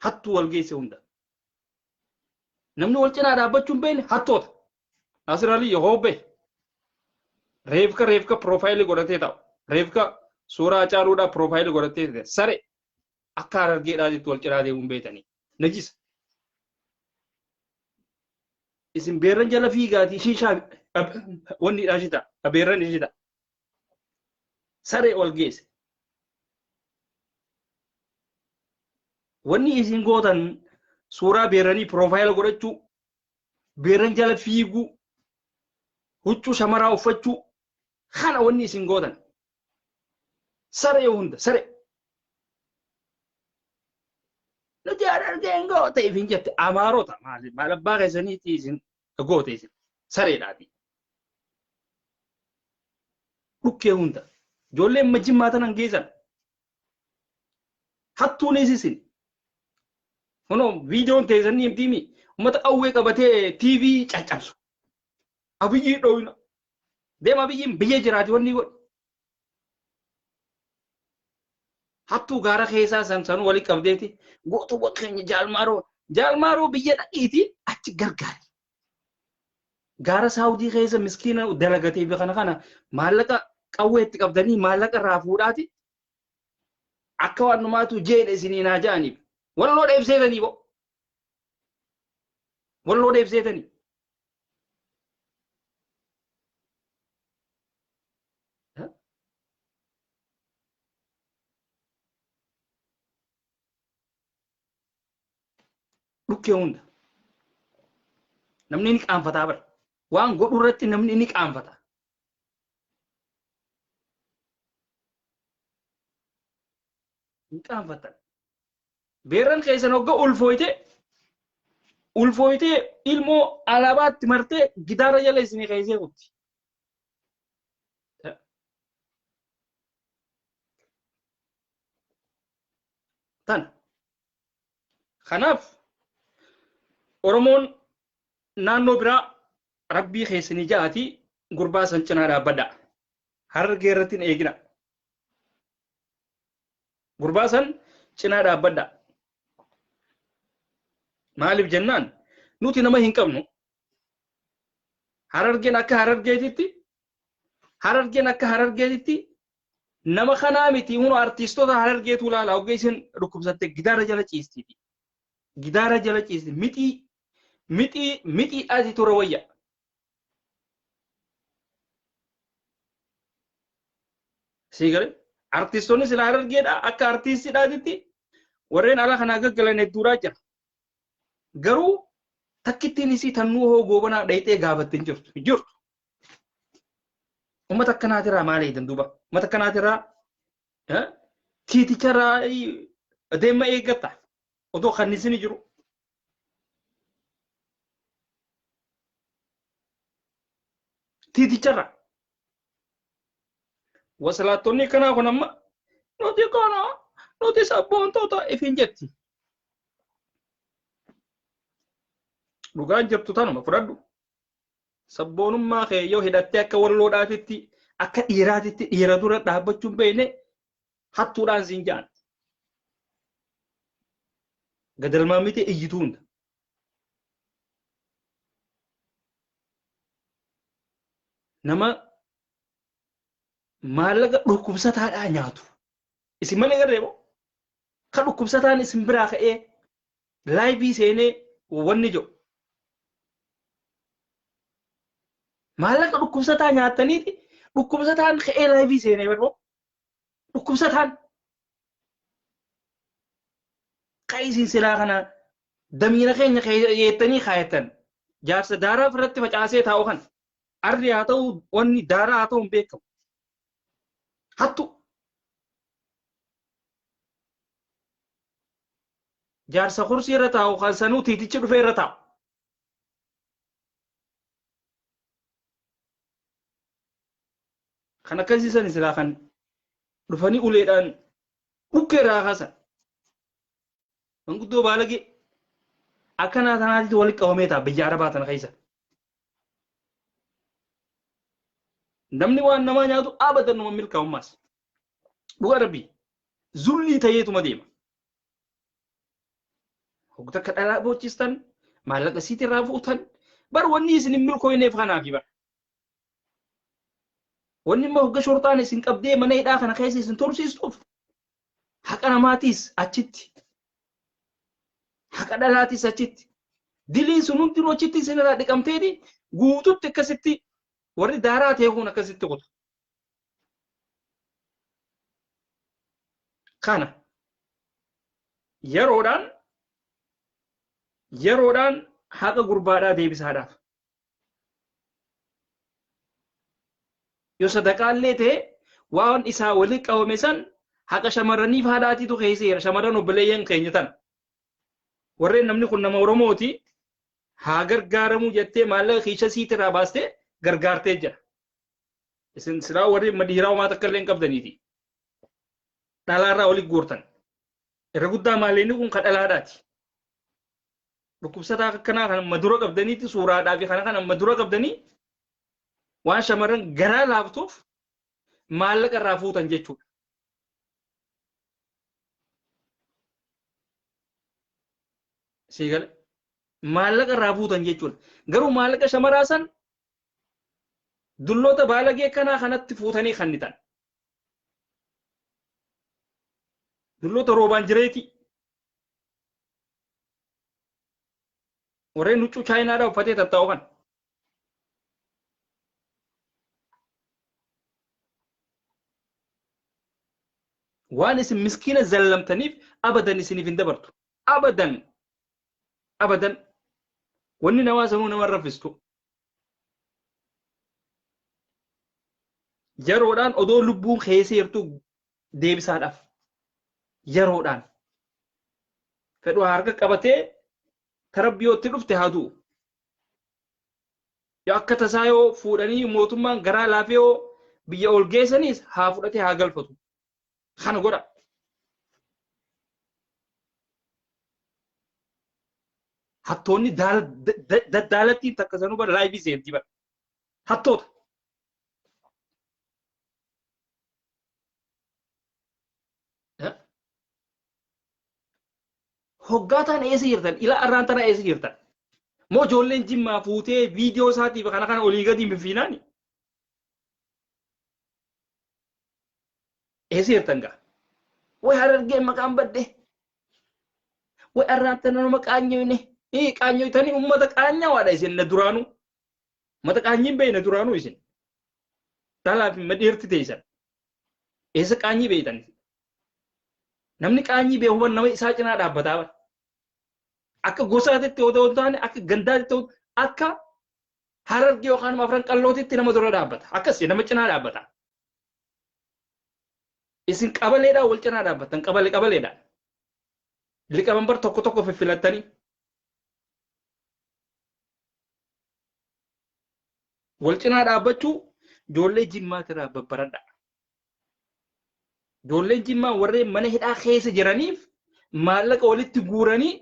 Hattuu wal geesse hunda. Namni wal cinaa dhaabbachuu hin beekne hattoota. Nasir Ali hoobbe. Reefka piroofaayilii godhatee taa'u. Reefka suuraa Hacaaluudhaa piroofaayilii godhatee ta'e. Sare akka harargeedhaa jettu wal cinaa deemuu hin beektanii. Najisa. Isin beerran jala fiigaatii shiishaa wanni dhaa shita. Beerran shita. Saree wal geesse. Wanni isin gootan suuraa beerranii piroofaayila godhachuu, beerran jala fiiguu, huccuu shamaraa uffachuu kana wanni isin gootan. Saree hunda saree. Nuti harargeen goote ifin jette amaarota maali maal abbaa keessaniiti isin goote isin sareedhaati. Dhukkee hunda ijoolleen majjimmaa tanan geessan. Hattuunis isin. Kunoo viidiyoon teessanii himtiimi uummata qawwee qabatee TV caccabsu. Abiyyii dhoyina. Deema abiyyiin biyya jiraati wanni godhe. Hattuu gaara keessaa sanuu walii qabdeeti gootuwwan keenya jaalmaaroo jaalmaaroo biyya dhaqiiti achi gargaari. Gaara Saawudii keessa miskiina dalagatee fi kana kana maallaqa qawwee itti qabdanii maallaqa irraa fuudhaati akka waan numaatu jeedha isinii naa ja'aniif. Walloo dheebseetanii bo. Walloo dheebseetanii. Dhukkee hunda. Namni ni qaanfataa bara. Waan godhu irratti namni ni qaanfata. Hin qaanfattan. Beerran keessan hogga ulfooyte ulfooytee ilmoo alaabaatti martee gidaara jala isinii keessee kutti. Tan. Kanaaf Oromoon naannoo biraa rabbii keessanii ja'atii gurbaa san cinaa dhaabbadha. Harargee irratti hin eegina. Gurbaa san cinaa dhaabbadha. Maaliif jennaan nuti nama hin qabnu. Harargeen akka harargeetitti harargeen akka harargeetitti nama kanaa miti hunu artiistota harargeetu ilaala hogga isin dhukkubsatte gidaara jala ciistiiti. Gidaara jala ciisti mixii mixii mixii ati tura wayya. Sii galee artiistonni sila harargeedha akka artiistiidhaatitti warreen ala kanaa gaggalan hedduudhaa jira. Garuu takkittiin isii tannuu hoo goobanaa dhayxee gaafatte hin jirtu. Hin jirtu. Uummata akkanaatirraa maal eegdan duuba? Uummata akkanaatirraa tiiticharraa deemma eeggatta. Odoo kannisini jiru. Tiiticharraa. Wasalaattonni akkanaa kun amma nuti kana nuti sabboontoota ifin jetti. Dhugaan jirtu tanuma fudhadhu. Sabboonummaa kee yoo hidhattee akka walloodhaatitti akka dhiiraatitti dhiira dura dhaabbachuu hin beekne hattuudhaan siin ja'an. Gadalmaa miti iyyituu hunda. Nama maallaqa dhukkubsataadhaa nyaatu. Isin malee garree moo? Ka dhukkubsataan isin biraa ka'ee laayivii seenee wanni jedhu. Maallaqa dhukkubsataa nyaattaniiti dhukkubsataan ka'ee laayivii seenee baroo dhukkubsataan ka isin silaa kana damiira keenya yeettanii kaayattan jaarsa daaraa ofirratti facaasee taa'u kan arri haa ta'u wanni daaraa haa ta'u hin beekamu. Hattu jaarsa kursii irra taa'u kan sanuu tiitichi dhufee irra taa'u. Kan akkasii sani silaa kan dhufanii uleedhaan dhukkee irraa kaasan. Manguddoo baalagee akkanaa tanaatitti walitti qabamee ta'a biyya Arabaa tana keessa. Namni waan namaa nyaatu abadan numa milkaa'ummaas. Dhugaa rabbii zullii ta'eetuma deema. Hogga takka dhalaa boochistan maallaqa isiitirraa fuutan bar wanni isin hin milkooyneef kanaafi bar. Wanni immoo hogga shorxaan isin qabdee mana hidhaa kana keessa isin tursiistuuf haqa namaatiis achitti haqa dhalaatiis achitti diliin sun hundinuu achitti isin irraa dhiqamteeti guututti akkasitti warri daaraa ta'e kun akkasitti kuta. Kana yeroodhaan yeroodhaan haqa gurbaadhaa deebisaadhaaf. Yoo sadaqaallee ta'e waan isaa walitti qabame san haqa shamarraniif haadhaatiitu keessa jira. Shamarran obboleeyyan keenya tana. Warreen namni kun nama Oromooti haa gargaaramuu jettee maallaqa kiisha siitirraa baastee gargaartee jira. Isin silaa warri dhiiraa homaa takka illee hin qabdaniiti. Dhalaarraa walitti guurtan. Irra guddaa maallaqni kun ka dhalaadhaati. Dhukkubsataa akkanaa kan amma dura qabdaniitti suuraadhaa fi kana kan amma dura qabdanii waan shamarran garaa laaftuuf maallaqa irraa fuutan jechuudha. Sii gale maallaqa irraa fuutan jechuudha. Garuu maallaqa shamaraa san dulloota baalagee kanaa kanatti fuutanii kannitan. Dulloota roobaan jireetii. Warreen huccuu chaayinaadhaa uffatee tattaa'u kan. Waan isin miskiina zallamtaniif abadan isiniif hin dabartu. Abadan. Abadan. Wanni namaa sanuu nama raffistu. Yeroodhaan odoo lubbuun keessa jirtu deebisaadhaaf. Yeroodhaan. Fedhu harka qabatee tarabbii yoo itti dhufte haa du'u. Yoo akka tasaa yoo fuudhanii mootummaan garaa laafee yoo biyya ol geessanis haa fudhatee haa galfatu. Kana godha. Hattoonni daddaalattiin takka sanuu bara laayivii seentii bara. Hattoota. Hoggaa ta'an eessa jirtan? Ilaa arraan tana eessa jirtan? Moo ijoolleen jimmaa fuutee viidiyoo isaatiif kana kana olii gadi hin fiinaani? Eessa jirtan gaa? Way Harargeen maqaan badde. Way arraan tana nama qaanyoyne. Ii qaanyoytanii uummata qaanyawaadha isin na duraanuu. Uummata qaanyiin beeyna duraanuu isin. Dhalaa fi madhiirti teessan. Eessa qaanyii beeytan? Namni qaanyii beeku ban nama isaa cinaa dhaabbataa bara. Akka gosaatitti otoo hin taane akka gandaatitti akka Harargee yookaan afran qallootitti nama dura dhaabbata. Akkas nama cinaa dhaabbata. Isin qabaleedhaan wal cinaa dhaabbattan qabale qabaleedhaan. Liqamanbar tokko tokko fiffilattanii. Wal cinaa dhaabbachuu ijoollee jimmaatirraa babbaradha. Ijoolleen jimmaa warreen mana hidhaa keessa jiraniif maallaqa walitti guuranii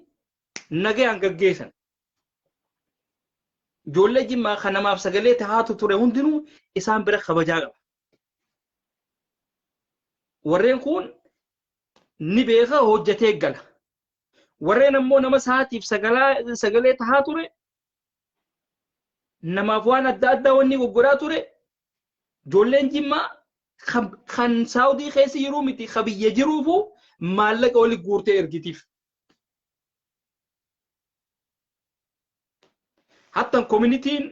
nagayaan gaggeessan. Ijoollee jimmaa kan namaaf sagalee tahaatu ture hundinuu isaan bira kabajaa qaba. Warreen kun ni beeka hojjetee gala. Warreen ammoo nama saatiif sagalee tahaa ture namaaf waan adda addaa wanni goggodhaa ture ijoolleen jimmaa kan saawudii keessa jiruu miti ka biyya jiruufu maallaqa wali guurtee ergitiif. Hattan koominitiin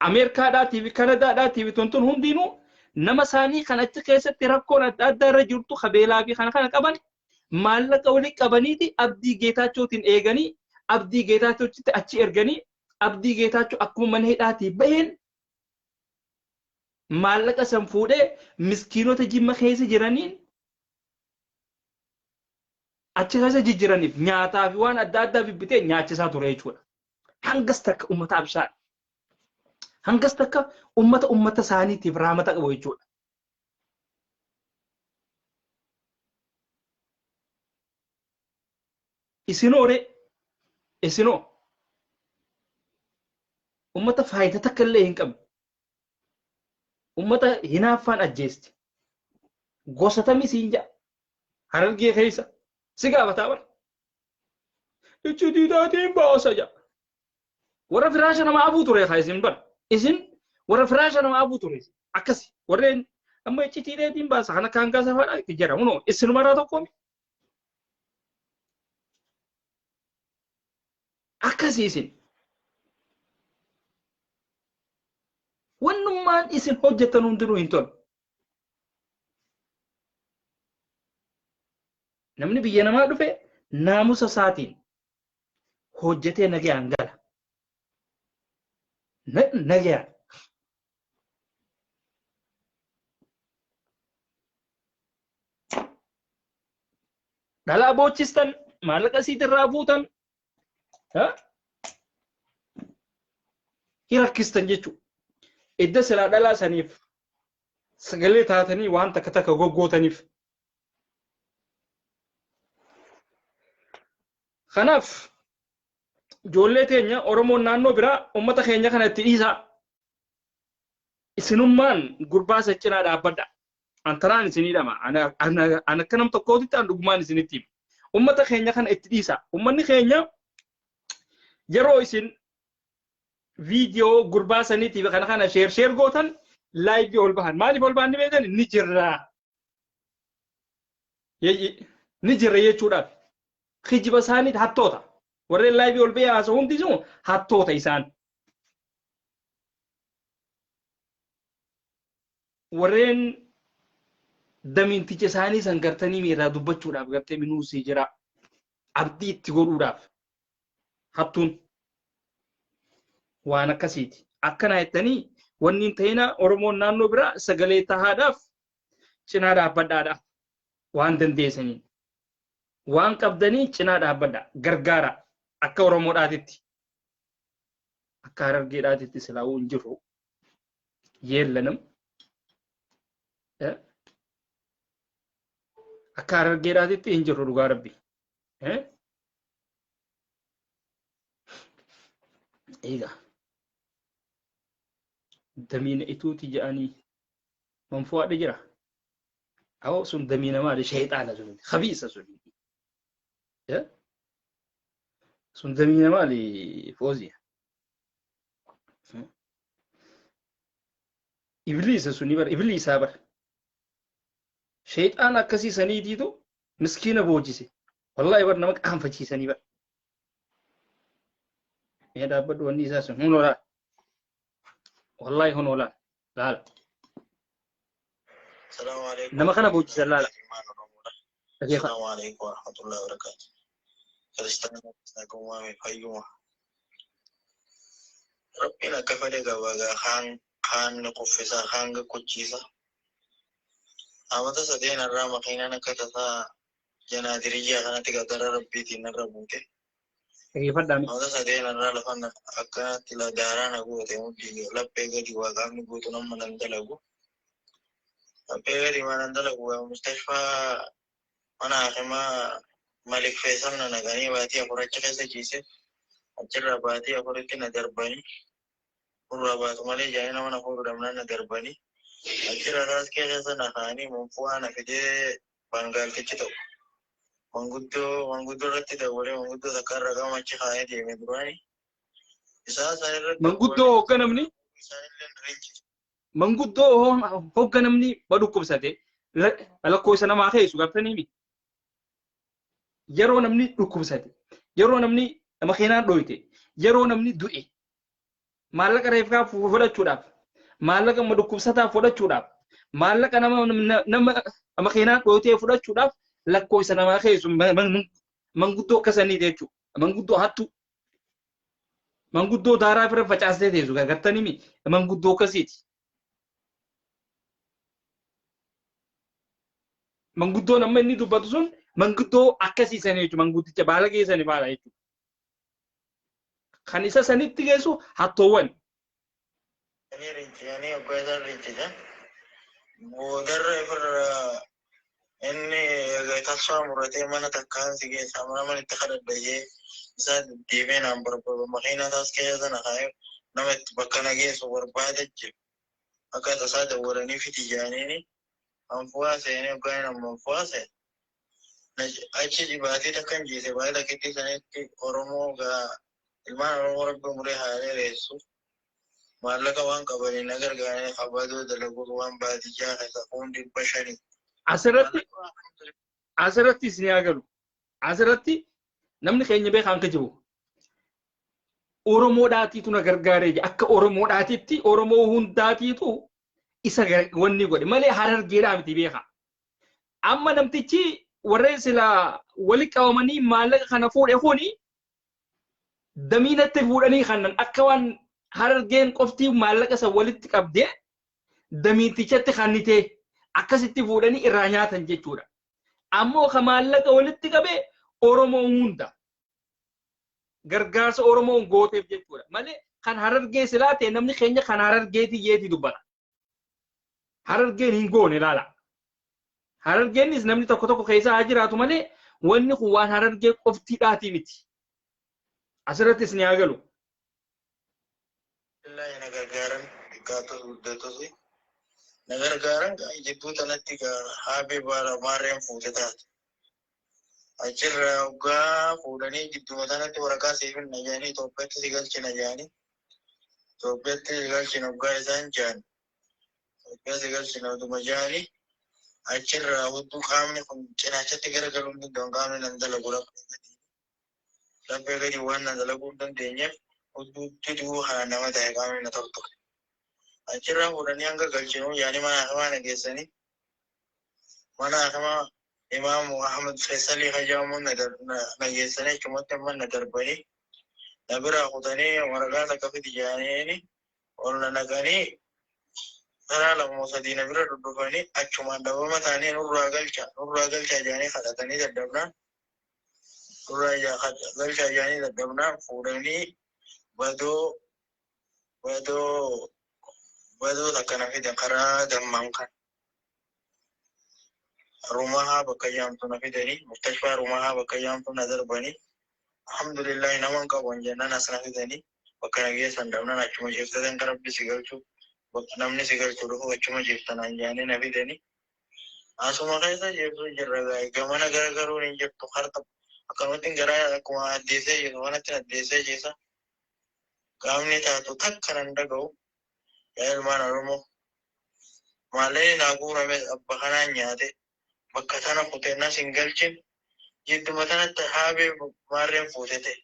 Ameerikaadhaatii fi Kanadaadhaatii fi tuntun hundinuu nama isaanii kan achi keessatti rakkoon adda addaa irra jirtu ka beelaa fi kana kana qaban maallaqa wali qabaniiti Abdii Geetaachootiin eeganii Abdii Geetaachotti achi erganii Abdii Geetaachoo akkuma mana hidhaatii baheen maallaqa san fuudhee miskiinota Jimma keessa jiraniin achi keessa jijjiraniif nyaataa fi waan adda addaa bibbitee nyaachisaa ture jechuudha. Hangas takka uummata abshaadha. Hangas takka uummata uummata isaaniitiif raamata qabu jechuudha. Isinoo ree isinoo uummata faayidaa takka illee hin qabne. Uummata hinaaffaan ajjeesti. Gosa tamii siin ja'a. Harargee keessa si gaafataa bara. Iccitii taatiin baasa ja'a. Warra firaasha nama abuu ture haa isin bara. Isin warra firaasha nama abuu ture. Akkasi warreen amma iccitii teetiin baasa kan akka hangaa safaadha jira hunoo isinumarraa tokko akkasi isin. Wannummaan isin hojjettan hundinuu hin tolu. Namni biyya namaa dhufe naamusa isaatiin hojjetee nagayaan gala. Nagayaan. Dhalaa boochistan maallaqa isiitirraa fuutan hin rakkistan jechuudha. Edda silaa dhalaa saniif sagalee taatanii waan takka takka goggootaniif. Kanaaf ijoollee teenya Oromoon naannoo biraa uummata keenya kana itti dhiisaa. Isinummaan gurbaa isa cinaa dhaabbadha. An taraan isinii dhama. An akka nam tokkootitti an dhugumaan isinitti hima. Uummata keenya kana itti dhiisaa. Uummanni keenya yeroo isin viidiyoo gurbaa saniitiif kana kana sheer sheer gootan laayivii ol bahan. Maaliif ol bahan ni beektan? Ni jirra. Ni jirra jechuudhaaf. Kijiba isaaniit hattoota. Warreen laayivii ol bahee haasa'u hundisuu hattoota isaan. Warreen damiinticha isaanii san gartanii miirraa dubbachuudhaaf gartee minuusii jira. Abdii itti godhuudhaaf. Hattuun waan akkasiiti. Akkana jettanii wanni hin ta'ina Oromoon naannoo biraa sagalee tahaadhaaf cinaa dhaabbadhaadha waan dandeessaniin. Waan qabdanii cinaa dhaabbadha. Gargaara. Akka Oromoodhaatitti. Akka Harargeedhaatitti silaa'uu hin jiru. Yeellanam. Akka Harargeedhaatitti hin jiru dhugaa rabbi. Egaa. Damiina ituuti jedhanii manfu'aadha jira. Awoo sun damiina maali? Sheexaana sun. Khabiisa sun. Sun damiina maali fooziya? Ibliisa suni bara ibliisaa bara. Sheexaana akkasii saniitiitu miskiina boojise. Wallaahi bar nama qaanfachiisanii bara. Mee dhaabbadhu wanni isaa sun hunoo laal. Wallaahi hunoo laal. Laala. Salaamu alaikum. Nama kana boojisan laala. Dhageeffadhu. Salaamu alaikum warahmatullahi wabarakatuh. Kiristaana nagummaa fayyuma. Rabbiin akka fedhe gabagaa kaan kaan ni kuffisa kaan gakkuchiisa. Amata sadeen irraa makiinaan akka tasaa janaatiriyyaa kanatti qadara rabbiitiin narra buute. Dhageeffadhaa mee. Amata sadeen irraa lafa akkanatti daaraa na goote mudhii laphee gadi waa qaamni guutuu nama nan dalagu. Laphee gadi waan nan dalagu mustashfaa mana hakimaa Malik Faisal na naqanii baatii 4 achi keessa ciise. Achirraa baatii 4tti na darbanii. Nurraa baatu malee jedhanii nama na fuudhu dhabnaan na darbanii. Achirraa taaskee keessa na kaa'anii manfu'aa na fidee bangaaltichi ta'u. Manguddoo manguddoo irratti dawwalee manguddoo takka irra gama achi kaa'ee deeme duraani. Isaa isaan irratti Manguddoo hoogganamni isaanillee riinjiti. Manguddoo hoogganamni ba dhukkubsate lakkoofsa namaa keessu gartanii miti. Yeroo namni dhukkubsate, yeroo namni makiinaan dhoyte, yeroo namni du'e maallaqa reefkaa fudhachuudhaaf, maallaqa dhukkubsataa fudhachuudhaaf, maallaqa nama nama makiinaan dhoytee fudhachuudhaaf lakkoofsa namaa keessu manguddoo akka saniiti jechuudha. Manguddoo hattuu. Manguddoo daaraa bira facaastee teessu gartanii mi manguddoo akkasiiti. Manguddoon amma inni dubbatu sun manguddoo akkasii sanii jechuudha. Manguddicha baala geessanii baala jechuudha. Kan isa sanitti geessu hattoowwan. Ani rincicanii hoggaa isaan rincican boodarra ifirra inni tasfaa muratee mana takkaan si geessa mana mana itti kadhadha jee isaa deemee naan barbaadu makiinaa taas keessa sana kaa'ee nama itti bakka na geessu barbaada jiru. Akka tasaa dawwalanii fiti jaaniini anfuwaa seenee hoggaa inni amma anfuwaa seene achi baatii takkan jiise baatii takkitti sanitti Oromoo gaa ilmaan Oromoo rabbi umurii haa dheeressu. Maallaqa waan qabaniin na gargaaranii kabadoo dalaguuf waan baadiyyaa keessa kuun 500. Asirratti isin haa galu. Asirratti namni keenya beekaan ka jiru. Oromoodhaatiitu na gargaaree jira. Akka Oromoodhaatitti Oromoo hundaatiitu isa wanni godhe malee Harargeedhaa miti beekaa. Amma namtichi warreen silaa wali qabamanii maallaqa kana fuudhe kuni damiinatti fuudhanii kanan akka waan Harargeen qofti maallaqa san walitti qabdee damiintichatti kannitee akkasitti fuudhanii irraa nyaatan jechuudha. Ammoo ka maallaqa walitti qabe Oromoo hunda gargaarsa Oromoon gooteef jechuudha. Malee kan Harargee silaa ta'e namni keenya kan Harargeetii yeetii dubbata. Harargeen hin goone ilaala. Harargeenis namni tokko tokko keessa haa jiraatu malee wanni kun waan Harargee qoftiidhaatii miti. Asirrattis ni haa galu. Wallaahi na gargaaran xiqqaatus guddatus na gargaaran jidduu tanatti haabee baala maarreen fuute taate. Achirraa hoggaa fuudhanii jidduma tanatti waraqaa siif hin jedhanii Itoophiyaatti si galchina jedhanii Itoophiyaatti si galchina hoggaa isaan jedhan Itoophiyaa si galchina oduma jedhanii achirraa hudduu qaamni kun cinaachatti garagaluu hin danda'u qaamni nan dalagu laphee gadi waan nan dalaguu hin dandeenyeef hudduutti du'uu kana nama ta'e qaamni na tortore. Achirraa fuudhanii hanga galchinuu jedhanii mana hakimaa na geessanii mana hakimaa Imaamu Ahmad Faisalii Hajaamuun na geessanii achumatti amma na darbanii na biraa kutanii waraqaa takka fidi jedhanii ol na naqanii karaa lama sadii na bira dudufanii achumaan dhabama ta'anii nurraa galcha nurraa galcha jedhanii kadhatanii dadhabnaan Nurraa galchaa jedhanii dadhabnaan fuudhanii badoo badoo badoo takka na fidan karaa dammaan kan. Rumahaa bakka jaamtu na fidanii mustashfaa Rumahaa bakka jaamtu na darbanii alhamdulillahi nama hin qabu jennaan as na fidanii bakka na geessan dhabnaan achuma ciiftatan kan rabbi si galchu bakka namni si galchu dhufu achuma ciiftanaan jedhanii na fidanii asuma keessa jirtu jirra gaa'e gamana garagaruun hin jirtu harta akkanumatti garaa akkuma addeessee jiru manatti addeessee ciisa qaamni taatu takka nan dhaga'u. Yaa ilmaan Oromoo, maallaqni naa guurame abba kanaan nyaate bakka tana kutee nas hin galchin jidduma tanatti haabee maarreen fuute ta'e.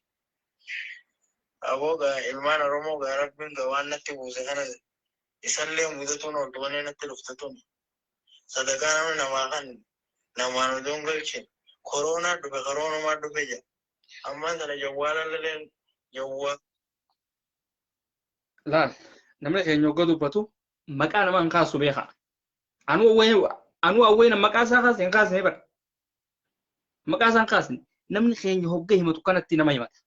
Aboo gaa ilmaan Oromoo gaa rabbiin gaa waan natti buuse kana isallee mudatuun ooltu wanni natti dhufte tun sadaqaa namni namaa kan namaan odoo hin galchin koroonaa dhufe koroonumaa dhufe jedha. Ammaan tana jawwaala jawwaa. Laal, namni keenya hogga dubbatu maqaa namaa hin kaasu beeka. Anuu awween maqaa isaa kaasne hin kaasne bara. Maqaa isaa hin kaasne. Namni keenya hogga himatu kanatti nama himata.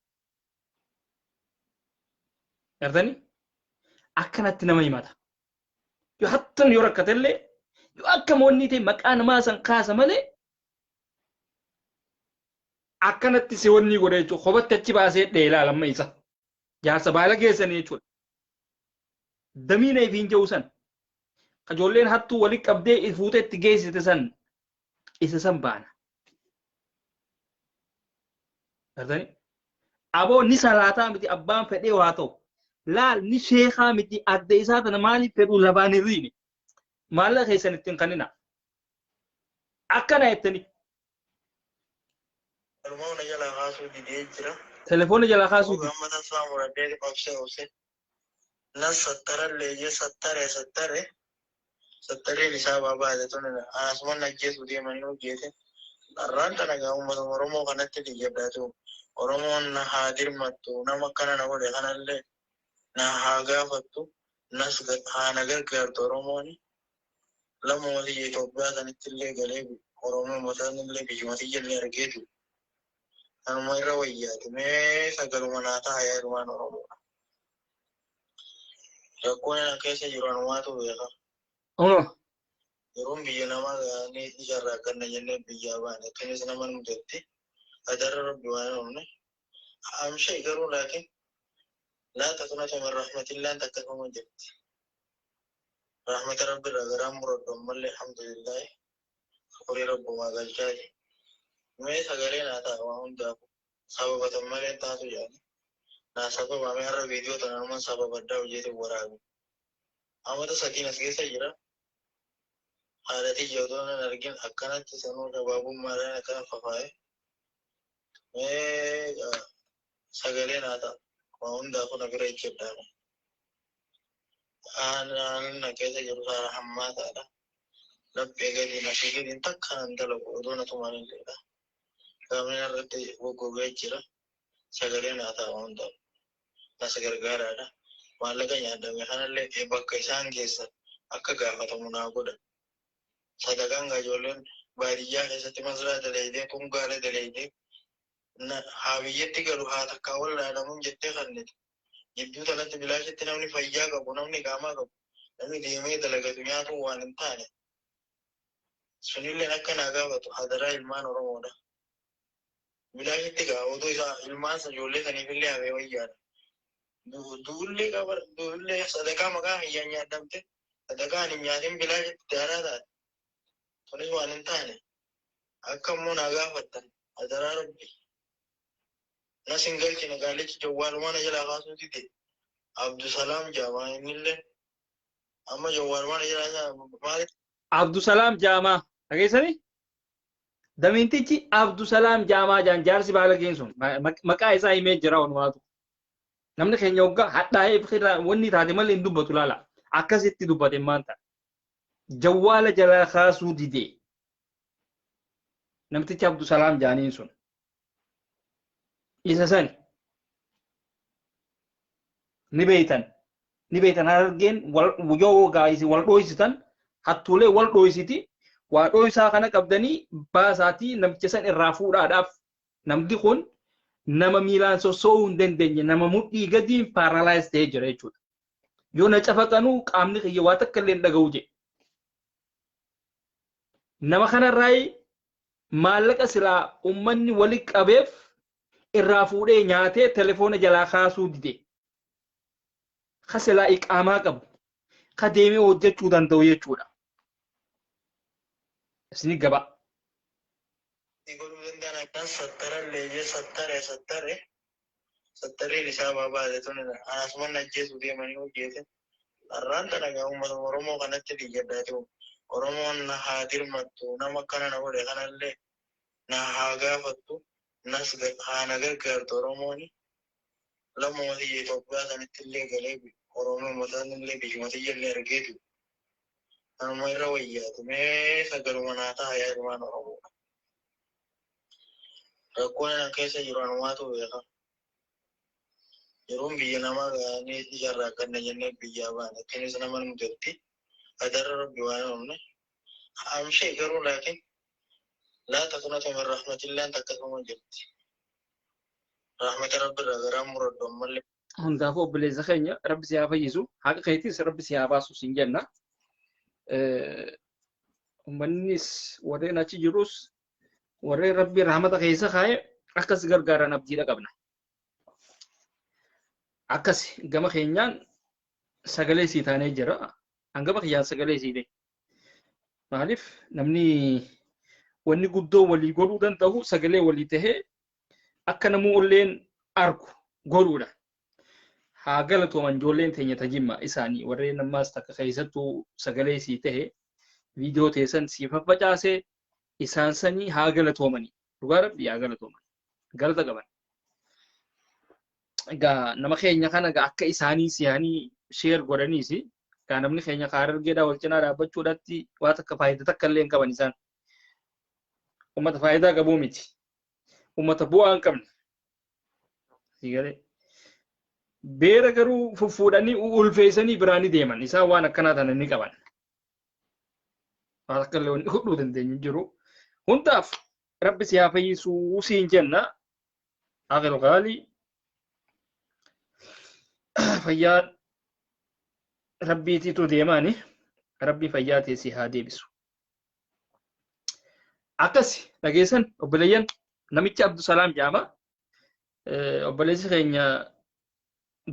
Gartanii? Akkanatti nama himata. Yoo hattan yoo rakkatellee yoo akka moonni ta'e maqaa namaa san kaasa malee akkanatti si wanni godha jechuudha. Kophatti achi baasee dheelaa lamma isa. Jaarsa baala geessanii jechuudha. Damiina ifiin jiru san. Ijoolleen hattuu walitti qabdee fuutee itti geessite san isa san baana. Gartanii? Aboo ni salaataa miti abbaan fedhee waa ta'u. Laal ni sheekaa miti adda isaa tana maaliif fedhuu labaan hin riine. Maallaqa keessan ittiin kannina. Akkana jettanii. Telefoona jalaa kaasuu didee jira. Telefoona jalaa kaasuu didee. Amma tasfaa muradhee obsee obsee. Nas sattarallee jee sattare sattare. Sattareen isaa baabaate tun asuma ajjeesuu deemanii hojjete. Har'aan tana gaa uummata Oromoo kanatti dhiyyadhaatu. Oromoon na haa dirmattu nama akkana na godhe kanallee na haa gaafattu nas haa na gargaartu Oromoon. Lammuma biyya Itoophiyaa sanitti illee galee Oromoo mataan illee biyyuma illee argeetu. Kanuma irra wayyaati mee sagaluma naa ta'a yaa ilmaan Oromoo. Rakkoon ana keessa jiru anumaatu beeka. Yeroon biyya namaa ni carraaqanna jennee biyyaa baane tunis nama mudatti. Adarra rabbi waan hin oomne. Amshee garuu laakiin laa taqnatu min rahmatillaan takka kama jirti. Rahmata rabbi irraa garaan muradhu ammallee alhamdulillahi. Horii rabbumaa galchaati. Mee sagalee naa ta'a waan hundaafu. Sababatan malee taatu jedhani. Naa sababa mee har'a viidiyoo tana numan sababa addaa hojjeetiin waraabe. Amata sadiin as keessa jira. Haadha tiyya otoo nan argin akkanatti sanuu gabaabummaadhaan akkana fafaa'e. Mee sagalee naa ta'a. Waan hundaafuu na bira ejjedhaa. Aannan na keessa jiru saara hammaataadha. Laphee gadi nafii gadi takka nan dalagu odoo na tuman illeedha. Qaamni irratti goggogee jira. Sagalee naa ta'a waan hundaaf. Nas gargaaraadha. Maallaqa nyaadame kanallee bakka isaan geessan akka gaafatamu naa godha. Sadaqaan ijoolleen baadiyyaa keessatti masraa dalaydee tungaala dalaydee haa biyyatti galu haa takkaa wallaanamuun jettee kanniti. Jidduu tanatti bilaashitti namni fayyaa qabu namni qaamaa qabu namni deemee dalagatu nyaatu waan hin taane. Sunilleen akka naa gaafatu hadaraa ilmaan Oromoodha. Bilaashitti gaa otoo isaa ilmaan ijoollee saniifillee hafee wayyaadha. Duullee qaba duullee sadaqaa maqaa kiyyaan nyaadamte sadaqaan hin nyaatin bilaashitti daaraa taate. Sunis waan hin taane akka immoo naa gaafattan hadaraa rabbi. Nas hin galchine qaalichi jawwaalumaan jalaa kaasuu dide. Abdusalaam Jaamaa innillee amma jawwaalumaan jalaa maaliif? Abdusalaam Jaamaa dhageessanii? Damiintichi Abdusalaam Jaamaa jaan jaarsi baala sun maqaa isaa himee jira walumaatu. Namni keenya hoggaa hadhaa'ee irraa wanni taate malee hin dubbatu laala. Akkasitti dubbate maanta. Jawwaala jalaa kaasuu dide. Namtichi Abdusalaam jaaniin sun. Isa sani. Ni beeytan. Ni beeytan harargeen yoo gaayisi wal dhooysitan hattuulee wal dhooysiti. Waa dhooysaa kana qabdanii baasaatii namicha san irraa fuudhaadhaaf. Namni kun nama miilaan sossoo'uu hin dandeenye, nama mudhii gadiin paralyze ta'ee jira jechuudha. Yoo na cafaqanuu qaamni kiyya waa takka illee hin dhaga'u jedhe. Nama kanarraa maallaqa silaa ummanni wali qabeef irraa fuudhee nyaatee telefoona jalaa kaasuu dide. Ka silaa iqaamaa qabu, ka deemee hojjechuu danda'u jechuudha. Isin gabaa. Godhuu danda'an akkan sattarallee jee sattare sattare sattareen isaa babaate tun anasuman ajjeesuu deemanii hojjete. Har'aan tana gaa uummata Oromoo kanatti dhiyyadhaati. Oromoon na haa dirmattu, nama akkana na godhe kanallee na haa gaafattu, nas haa na gargaartu Oromooni. Lammuma tiyya Itoophiyaa sanitti illee galee Oromoo illee biyyuma tiyya illee argeetu. Kanuma irra wayyaatu mee sagaluma naa ta'a yaa ilmaan Oromoo. Rakkoon ana keessa jiru anumaatu beeka. Yeroon biyya namaa ga'anii isarraa akkanna jennee biyyaa baane akkanis nama mudatti. Adarra Rabbi waan oomne. Amshee garuu laakiin laa taqnatu min rahmatillaan takkasuma jirti. Rahmata Rabbi irraa garaa muradhu ammallee. Hundaafuu obboleessa keenya, Rabbi si haa fayyisu, haqa keetis Rabbi si haa baasu siin jenna. Uummannis warreen achi jirus, warreen Rabbi rahmata keessa kaa'e akkas gargaaran abdiidha qabna. Akkas gama keenyaan sagalee sii taanee jira. Hangama kiyyaan sagalee sii ta'e. Maaliif, namni wanni guddoo walii godhuu danda'u sagalee walii tahee akka namuu illeen argu godhuudha. Haa galatooman ijoolleen teenya tajimma isaanii, warreen ammaas takka keessattuu sagalee sii tahe, viidiyoo teessan sii faffacaase, isaan sanii haa galatoomanii. Dhugaa Rabbii haa galatooman. Galata qaban. Egaa nama keenya kana egaa akka isaanii siyanii share godhaniis, egaa namni keenya karaa argeedhaa wal cinaa dhaabbachuudhaatti waa takka faayidaa takka illee hin qaban isaan. Uummata faayidaa qabuu miti. Uummata bu'aa hin qabne. Sigalee. Beera garuu fuffuudhanii ulfeessanii biraanii deeman. Isaan waan akkanaa tana ni qaban. Waan akka illee wanni godhuu dandeenyu jiru. Hundaaf Rabbi si haa fayyisuu siin jenna. Aqil gaalii fayyaa Rabbiitiitu deemaani. Rabbi fayyaa ta'e si haa deebisu. Akkas dhageessan obboleeyyan, namichi Abdusalaam jedhama. Obboleessi keenya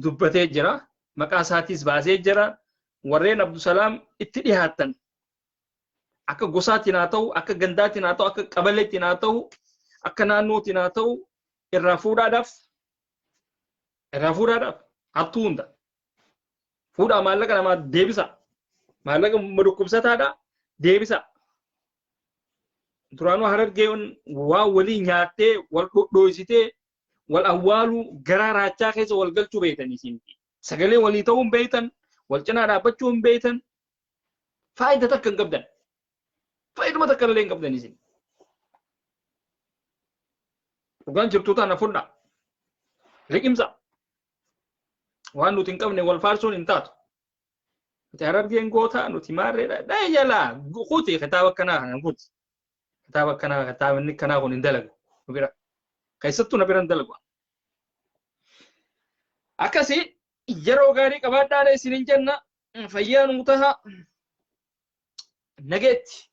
dubbatee jira. Maqaa isaatiis baasee jira. Warreen Abdusalaam itti dhiyaatan, akka gosaatiin haa ta'u, akka gandaatiin haa ta'u, akka qabaleetiin haa ta'u, akka naannootiin haa ta'u, irraa fuudhaadhaaf, irraa fuudhaadhaaf hattuu hunda. Fuudhaa, maallaqa namaa deebisa. Maallaqa dhukkubsataadha deebisa. Duraanuu Harargeen waan walii nyaattee, wal dhodhooysitee, wal awwaaluu, garaa raachaa keessa wal galchuu beeytan isin. Sagalee walii ta'uu hin beeytan, wal cinaa dhaabbachuu hin beeytan, faayidaa takka hin qabdan. Faayiduma takka illee hin qabdan isin. Dhugaan jirtuu tana fudhaa. Liqimsa. Waan nuti hin qabne wal faarsuun hin taatu. Nuti Harargeen gootaa, nuti maarreedha. Dhaya jalaa kuti kitaaba akkanaa kana kuti. Kitaaba akkanaa, kitaabni akkanaa kun hin dalagu. Nu bira. Keessattuu na bira hin dalagu. Akkasii yeroo gaarii qabaadhaa isinin jenna. Fayyaa nuu taha. Nageetti.